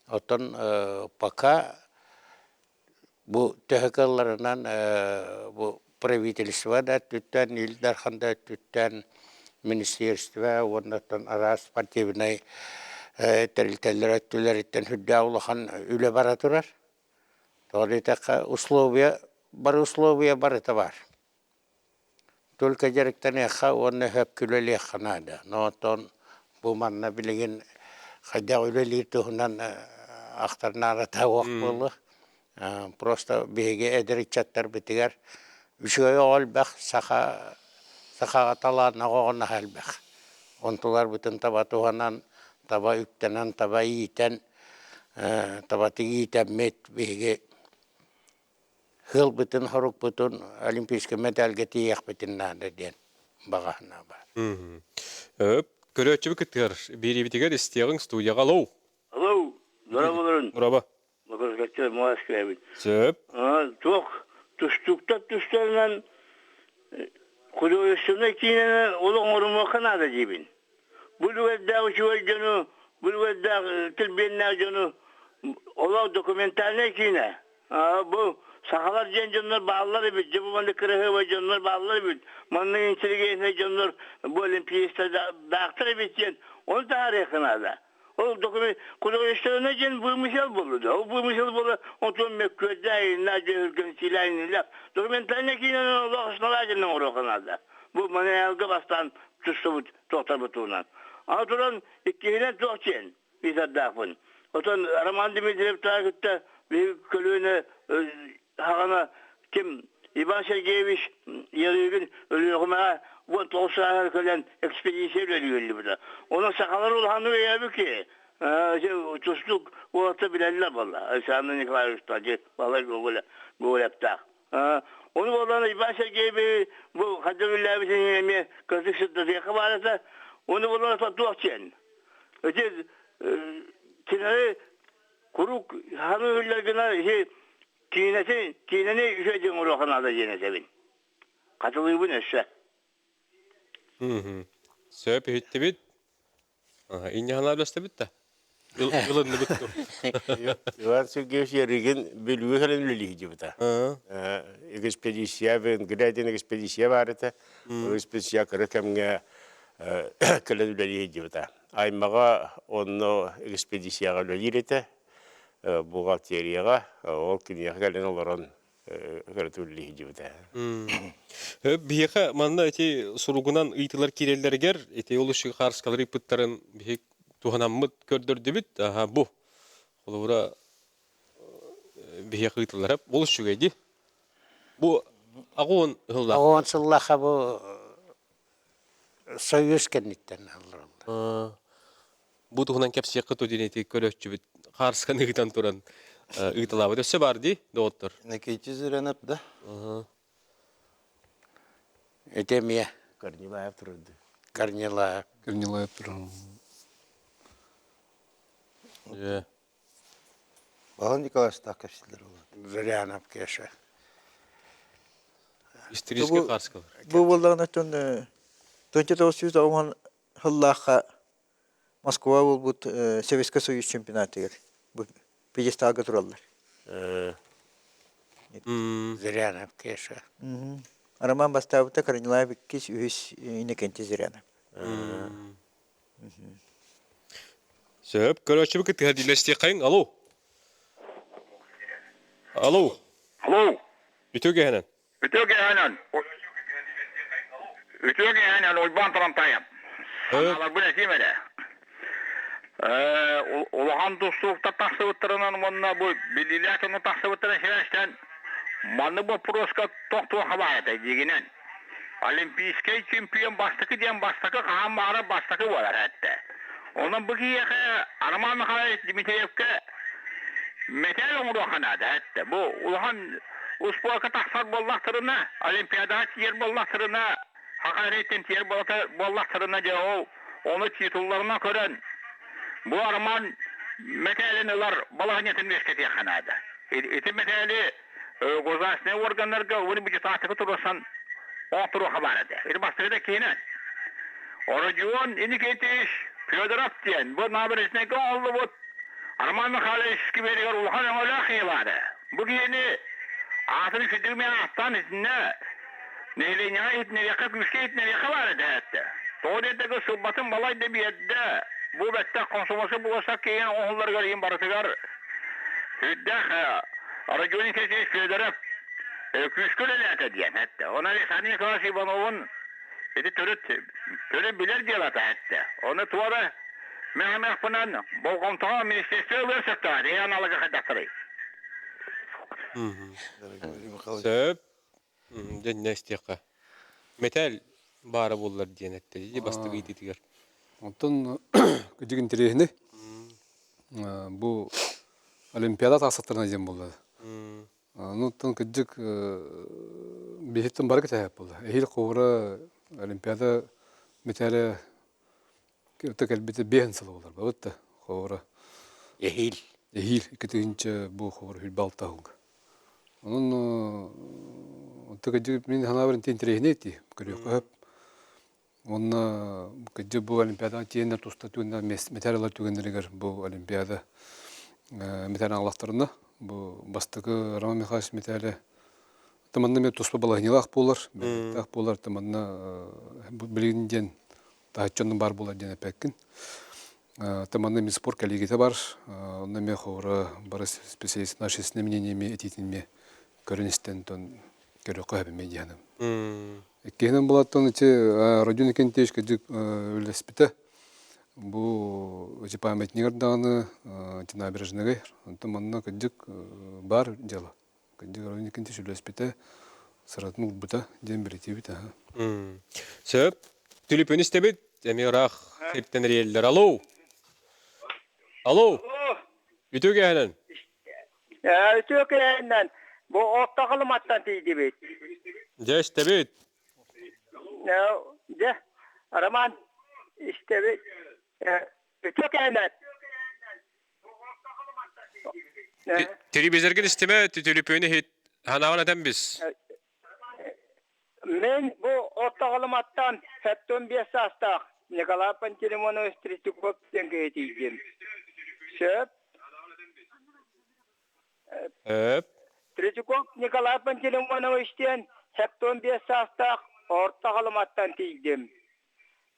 Оттон пока бу төһө кыалларынан бу правительство да өттүттэн, Ил Дархан да өттүттэн, министерство уонна оттон араас спортивнай тэрилтэлэр өттүлэриттэн сүрдээх улахан үлэ бара турар. Тоҕо диэтэххэ, условия, бары условия барыта баар. Только дьарыктаныахха уонна сөпкө үлэлиэххэ наада. Но оттон бу манна билигин хайдах үлэлиир туһунан ахтар наадата суох буолуо. Просто биһиги эдэр ыччаттарбытыгар үчүгэй оҕо элбэх, саха сахаҕа талааннаах оҕо наһаа элбэх. Онтуларбытын таба туһанан, таба үктэнэн, таба иитэн, табатык иитэммит биһиги Сыалбытын-сорукпутун олимпийскай мэтээлгэ тиийиэхпитин наада диэн баҕа санаа баар. Көрөөччүбүт кыттыгар биэриибитигэр истиэҕиҥ студияҕа алло. Алло, дорооболорун. Дорообо. Макарскаччы Москвабыт. Сөп. Туох тустууктар тустарынан художественнай киинэнэн олох оҥорумуохха наада диибин. Бу үлүгэрдээх үчүгэй дьону, бу үлүгэрдээх килбиэннээх дьону олох документальнай киинэ. Бу сахалар диэн дьоннор бааллар эбит, дьэ бу маннык кыраһыабай дьоннор бааллар эбит, маннык интеллигентнэй дьоннор бу олимпиецтардаахтар эбит диэн ону таһаарыахха наада. Ол документ художественнай диэн вымысел буолла да. Ол вымысел буола онтон мөккүөрдээх, дьөһүргэнсиилээх документальнай киинэни олох основательно оҥоруохха наада. Бу маныалга бастаан тустубут туохтарбыт туһунан. Аны туран иккиһинэн туох диэн ыытардаахпын. Отон Роман Дмитриев кытта биһиги көлүөнэ хаҕана ким Иван Сергеевич Ярыгин Өлүөхүмэҕэ 19 сааһыгар кэлэн экспедиция үлэлииллибитэ. Онон сахалар улаханнык өйөөбүт киһи. Тустуук уолаттар билэллэр буолла. Александр Николаевич Балай Гоголевтаах. Ону буолан Иван Сергеевич бу хайдах үлэлээбитин эмиэ кырдьык сырдатыахха баар этэ. Ону буолан туох диэн. Ити кинилэри куруук ханыы үллэр гына ити киинэти киинэни үчүгэйдик оҥоруохха наада диэн этэбин. Хатылыыбын өссө. Сөп иһиттибит. Инньэ үлэстэбит да. Ылынныбыт Иван Сергеевич Ярыгин Бүлүүгэ кэлэн үлэлии сылдьыбыта. Экспедиция, Венгрия экспедиция баар этэ. Ол экспедиция кыра кэмҥэ кэлэн үлэлии сылдьыбыта. Аймаҕа онно экспедицияҕа үлэлиир этэ, бухгалтерияҕа. Ол киниэхэ кэлэн олорон көрөтүллүү сылдьыбыта. Биһиэхэ манна ити суругунан ыйытылар киирэллэригэр ити ол үчүгэй хаарыскалар ыйпыттарын биһи туһанаммыт көрдөрдүбүт. Аха бу холобура биһиэхэ ыытыллара ол үчүгэй дии. Бу аҕуон сыллаах. Аҕуон сыллаха бу Союз кэнниттэн аллараллар. Бу туһунан кэпсиэххэ диэн ити көрөөччүбүт хаарысканы ыытан туран ыыталаабыт. Өссө баар дии, доҕоттор. Никитич Зырянов да? Ити эмиэ. Корнилаев турарды. Корнилаев. Корнилаев турар. Балан Николаевичтаах кэпсииллэр олор. Зырянов Кеша. Историческай хаарыскалар. Бу буоллаҕына оттон 1990 сыллаахха Москва буолбут Советскай Союз чемпионатыгар бу пьедесталга тураллар. Зырянов Кеша. Роман бастаабыта Корнилаев иккис, үһүс Иннокентий Зырянов. Сөп, көрөөччүбүт кыттыһа дилэстиэххэйиҥ. Алло. Алло. Алло. Үтүө киэһэнэн. Үтүө киэһэнэн. Үтүө киэһэнэн Уйбаан Турантаев. Санааларбын этиим эрэ. Улахан тустууктар тахсыбыттарынан уонна бу биллиилээх дьоно тахсыбыттарын сибээстээн маннык боппуруоска тохтуохха баар этэ дьиҥинэн. Олимпийскай чемпион бастакы диэн бастакы хаһан баҕарар бастакы буолар этэ. Онон бу киһиэхэ Роман Михайлович Дмитриевкэ мэтээл оҥоруохха наада этэ. Бу улахан успуорка тахсар буоллахтарына, Олимпиадаҕа тиийэр буоллахтарына, Саха эрэйтэн тиийэр буоллахтарына дьэ ол ону титулларынан көрөн бу Роман мэтээлин ылар балаһыанньатын үөскэтиэххэ наада. Ити мэтээли государственнай органнарга уонна депутаттарга туруорсан оҥотторуохха баар этэ. Ити бастакы да киһинэн. Ородьуон Инникитич Федоров диэн бу набережнайга оҥоһуллубут Роман Михайлович скверигэр улахан өҥөлөөх киһи баара. Бу киһини аатын үчүгдүк мен ааттаан итиннэ нэһилиэнньэҕэ иһитиннэриэххэ күүскэ иһитиннэриэххэ баар этэ этэ. Тоҕо диэтэххэ сылбатын балай да биэрдэ. Бу бэттэх комсомольскай буолсак киһи оҥоһулларыгар иһин барытыгар сүрдээх Родион Никитич Федоров күүскэ үлэлээтэ диэн эттэ. Онон Александр Николаевич Ивановун ити төрүт төрүт билэр дьыалата эттэ. Ону туора мэхэмэхпинэн болҕомтоҕо министерство ылыан сөптөөх. Эһи аналога хайдахтарый? Сөп. Дьэ, истиэххэ. Мэтээл баара буоллар диэн этте дии бастакы ыйытыытыгар. Онтон кыдьык интэриэһинэй. Бу Олимпиада тахсаттарына диэн буолла. Ну, оттон кыдьык биһиттэн бары кэтэһэп буолла. Эһиил ховра Олимпиада мэтээлэ кэлбитэ биэһин сыла болар бабытта ховра. Эһиил. Эһиил 2000 бу ховра хүлбалта сылга. Онон онто кыдьык мин санаабар интэриэһинэй ити көрүөххэ сөп. Уонна кыдьык бу Олимпиадаҕа тиэннэр туста түгэннэр мэтээл ылар түгэннэригэр бу Олимпиада мэтээл аҕаллахтарына бу бастакы Роман Михайлович мэтээлэ манна эмиэ туспа балаһыанньалаах буолар, бэлиэттээх буолар, манна билигин диэн таһыччы онно баар буолар диэн эппэккин. Манна эмиэ спорт кэлиигитэ бар, онно эмиэ ховра бары специалист наши мнениями этиитин көрөн истэн тон көрүөххэ сөп эмиэ диэхиним. Иккиһинэн булаттан ити Родион Иннокентьевич кырдьык үлэлэспитэ. Бу ити памятнигар даҕаны ити набережныйга онтон манна кырдьык баар дьыала. Кырдьык Родион Иннокентьевич үлэлэспитэ, сыратын уурбута диэн бэлиэтиибит аһа. Сөп. Түлүпүн истэбит. Эмиэ ыраах сиртэн эрийэллэр. Алло. Алло. Үтүө киэһэнэн. Үтүө киэһэнэн бу орто халыматтан тиийдибит. Дьэ, истэбит. Дьэ, Роман, истэбит. Үтүө киэһэнэн. Телевизоргын истимэ, түлүпүөнү иһит. Ханаҕын этэн бис. Мин бу орто халыматтан 75 саастаах Николай Пантелеймонович Третьяков диэн киһи тиийдим. Сөп. Сөп. Третьяков Николай Пантелеймонович диэн 75 саастаах орто халыматтан тиийдим.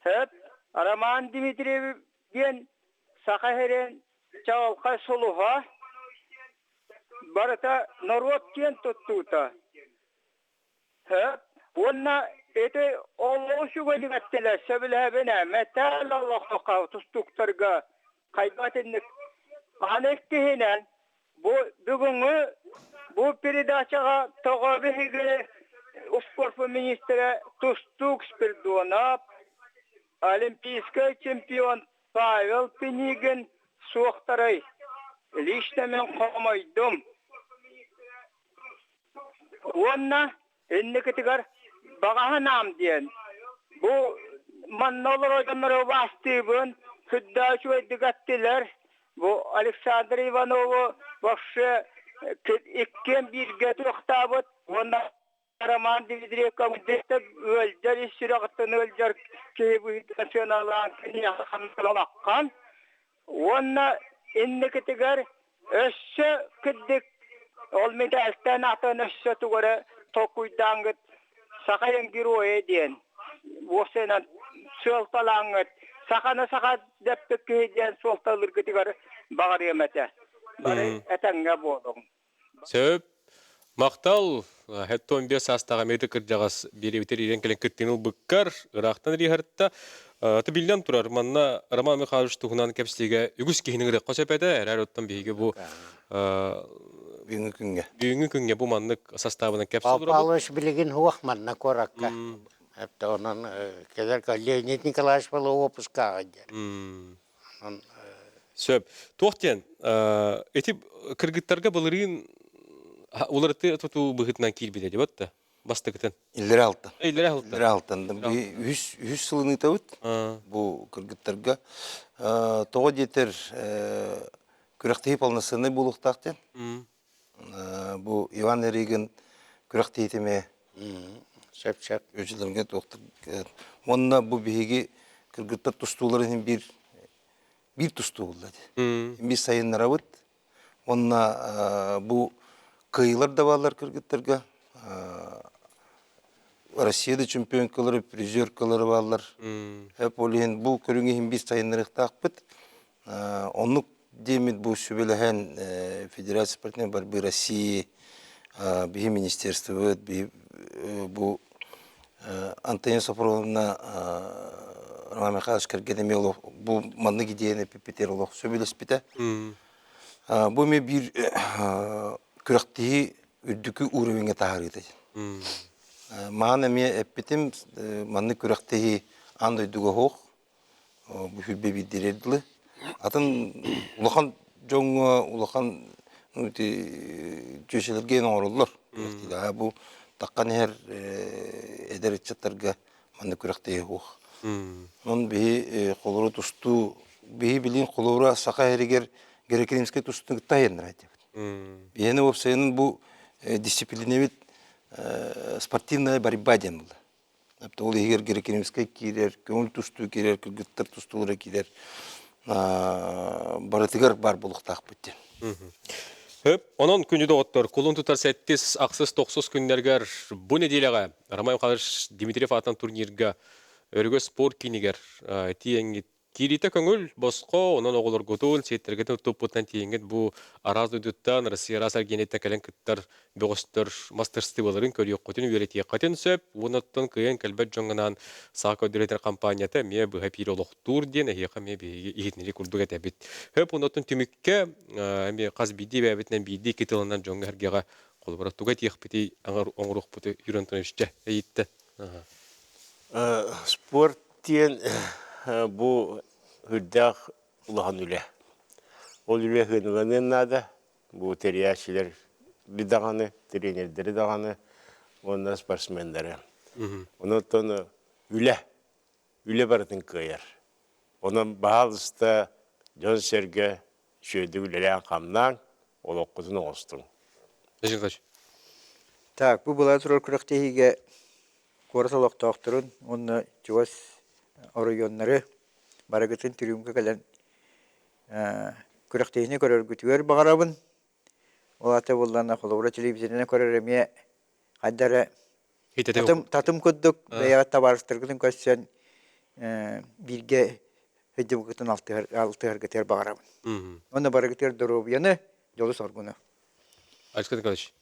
Сөп. Роман Дмитриев диэн Саха сирин чаҕылхай сулуһа барыта норуот киэн туттуута. Сөп. Уонна ити олоҕу үчүгэйдик эттилэр, сөбүлэһэбин ээ. Мэтээл олохтооххо тустууктарга хайдах итинник аны иккиһинэн бу бүгүҥҥү бу передачаҕа тоҕо биһиги спорт министрэ тустуук Спирдонов, олимпийскай чемпион Павел Пинигин суохтарай? Лично мин хомойдум. Уонна инникитигэр баҕаһынаам диэн бу манна олорор дьоннору убаастыыбын, сүрдээх үчүгэйдик эттилэр. Бу Александр Иванову вообще иккиэн бииргэ туохтаабыт уонна Роман Дмитриевка ыалдьар ис сүрэҕиттэн ыалдьар киһи быһыытынан сыаналаан киниэхэ хамсалаххан Уонна инникитигэр өссө кырдьык ол мэтээлтэн атын өссө тугу эрэ толкуйдааҥҥыт Саха геройа диэн уопсайынан суолталааҥҥыт саханы саха дэппит киһи диэн суолталыыргытыгар баҕарыам этэ. Бары этэҥҥэ буолуҥ. Сөп. Махтал. 75 саастаах Америка кырдьаҕас биэрэбитэр иирэн кэлэн кыттыыны ылбыккар ыраахтан риһарта. Ты биллэн турар, манна Роман Михайлович туһунан кэпсиигэ үгүс киһини ырыахха сөп этэ. Эрээр оттон биһиги бу Бүгүҥҥү күҥҥэ. Бүгүҥҥү күҥҥэ бу маннык састаабынан кэпсэл Павел Павлович билигин хуох манна куоракка. Эптэ онон кэлэр Леонид Николаевич была уопускааҕа диэн. Онон Сөп. Туох диэн, ити кыргыттарга былырыын уларыты тутуу быһыытынан киирбитэ дии батта бастакытын. Иллэрэ алтан. Иллэрэ алтан. Иллэрэ алтан. Үһүс үһүс сылын ыытабыт бу кыргыттарга. Тоҕо диэтэр күрэхтэһии полноценный буолуохтаах диэн. Бу Иван Эригин күрэхтэһиитэ Сөп-сөп. Үчүлэргэ туохтар. Уонна бу биһиги кыргыттар тустууларын иһин биир биир тустуу буолла дии. Биир сайыннарабыт. Уонна бу кыайыылар да бааллар кыргыттарга. Россия да чемпионкалары, призеркалары бааллар. Эп ол иһин бу көрүҥ иһин биир сайыннарыахтаахпыт. Оннук диэммит бу сүбэлэһэн Федерация спортивной борьбы России, биһи министерствобыт, биһи бу Антонина Сафроновна Роман Михайлович кэргэнэ эмиэ олох бу маннык идеяны эппиппитигэр олох сөбүлэспитэ. Бу эмиэ биир күрэхтэһии үрдүкү уровеньҥа таһаарыыта. Маан эмиэ эппитим, маннык күрэхтэһии аан дойдуга суох. Бу сүүрбэ биирдэригэр дылы. Атын улахан дьоҥҥо улахан ну ити чүөчэлэргэ оҥороллор. Күрэхтэһии. Бу таххан иһэр эдэр ыччаттарга маннык күрэхтэһии суох. Онон биһи холобура тустуу биһи билин холобура саха иһэригэр греко-римскэй тустууну кытта айаннара этибит. Биһиэнэ уопсайынан бу дисциплинэбит спортивная борьба диэн буолла. Ол иһигэр греко-римскэй киирэр, көҥүл тустуу киирэр, кыргыттар тустуулара киирэр. Барытыгар баар буолуохтаахпыт диэн. Хөп, онон күнү доҕоттор, кулун тутар сэттис, ахсыс, тохсус күннэргэр бу нэдиэлэҕэ Роман Михайлович Дмитриев аатынан турнирга Өрөгө спорт киинигэр тиийэҥҥит Киириитэ көҥүл, босхо, онон оҕолоргутун, сиэттэргитин туппутунан тиийэҥҥит бу араас дойдуттан, Россия араас эргиэниттэн кэлэн кыттар бөҕөстөр мастарыстыбаларын көрүөххүтүн, үөрэтиэххитин сөп. Уонна оттон кыайан кэлбэт дьоҥҥунаан саха көрдөрүтэр хампаанньата эмиэ быһа пиир олохтуур диэн эһиэхэ эмиэ биһиги иһитиннэрии курдук этэбит. Хөп, оннуттан түмүккэ эмиэ хас биирдии бэйэбитинэн биирдии икки тылынан дьоҥҥо-сэргэҕэ холобура тугу этиэхпитий, оҥоруохпутуй Юрий Антонович дьэ, эйиттэн. Спорт диэн бу үрдээх улахан үлэ. Ол үлэ сыаналаныан наада. Бу тэрийээччилэр даҕаны, тренердэри даҕаны уонна спортсменнары. Онон үлэ, үлэ барытын кыайар. Онон баһаалыста дьон-сэргэ үчүгэйдик үлэлээн-хамнаан, олоххутун оҥостуҥ. Так, бу була турар күрэхтэһиигэ куорат олохтоохторун уонна чугас оройуоннары барыгытын түрүүмгэ кэлэн күрэхтэһиини көрөргүтүгэр баҕарабын. Ол аата буоллаҕына холобура телевизорынан көрөр эмиэ хайда эрэ татым, татым курдук бэйэҕит табаарыстаргытын көрсөн бииргэ өйдөбүлгүтүн алтыһар, алтыһаргытыгар баҕарабын. Уонна барыгытыгар доруобуйаны, дьолу-соргуну. Алексей Николаевич.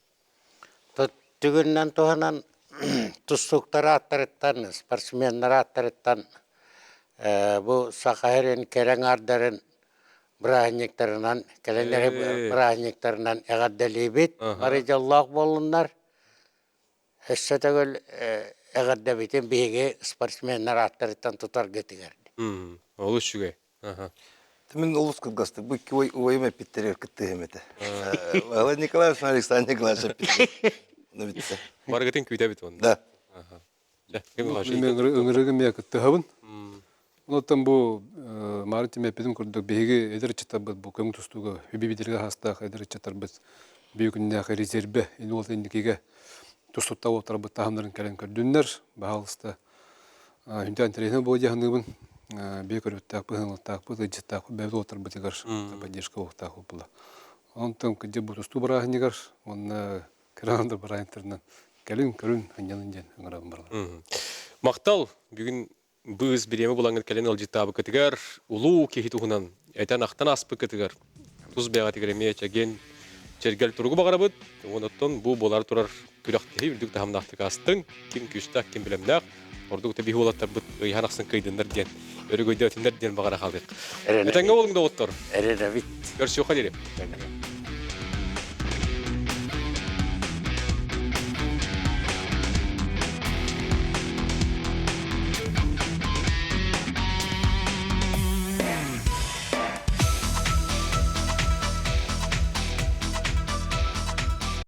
Түгүннэн туһанан тустууктар ааттарыттан, спортсменнар ааттарыттан бу Саха сирин кэрэ аҥаардарын бырааһынньыктарынан, кэлэн эрэ бырааһынньыктарынан эҕэрдэлиибит. Бары дьоллоох буоллуннар. Өссө төгүл эҕэрдэбитин биһиги спортсменнар ааттарыттан тутаргытыгар. Олус үчүгэй. Мин олус кылгастык бу икки убайым эппиттэригэр кыттыһым этэ. Валерий Николаевич, Александр Николаевич эппиттэрэ. Бүттэ. Барыгытын күүтэбит уонна. Да. Ыҥырыгы эмиэ кыттыһабын. Онтон бу Марын эппитим курдук биһиги эдэр ыччаттарбыт бу көҥүл тустууга үбүбүтэргэ хаастаах эдэр ыччаттарбыт бүгүннээх резервэ инуол инникигэ тустуттар уолаттарбыт таһымнарын кэлэн көрдүннэр. Баһаалыста Үнтэн интэриэһинэй буолуо дии саныыбын. Биир көрүөхтээхпит, ыһыллыахтаахпыт, ыалдьыттаахпыт бэйэбит уолаттарбытыгар поддержка уохтаах буолла. Онтон кырдьык бу тустуу бырааһынньыгар уонна кыраан да бырааһынньыктарынан кэлин көрүн сынньанын диэн ыҥырабын барылар. Махтал! Бүгүн быыс бириэмэ булаҥҥыт кэлэн ыалдьыттаабыккытыгар, улуу киһи туһунан этэн-ахтан ааспыккытыгар тус бэйэҕитигэр эмиэ чэгиэн чэргэл туругу баҕарабыт. Онон бу буолар турар күрэхтэһии үрдүк таһымнаахтык аастыҥ. Ким күүстээх, ким бэлэмнээх. Ордук да биһи уолаттарбыт ыйаан ахсын кыйдыннар диэн, өрөгөйдөөтүннэр диэн баҕара хаалыах. Этэҥҥэ буолуҥ доҕоттор. Эрэнэбит. Көрсүөххэ диэри.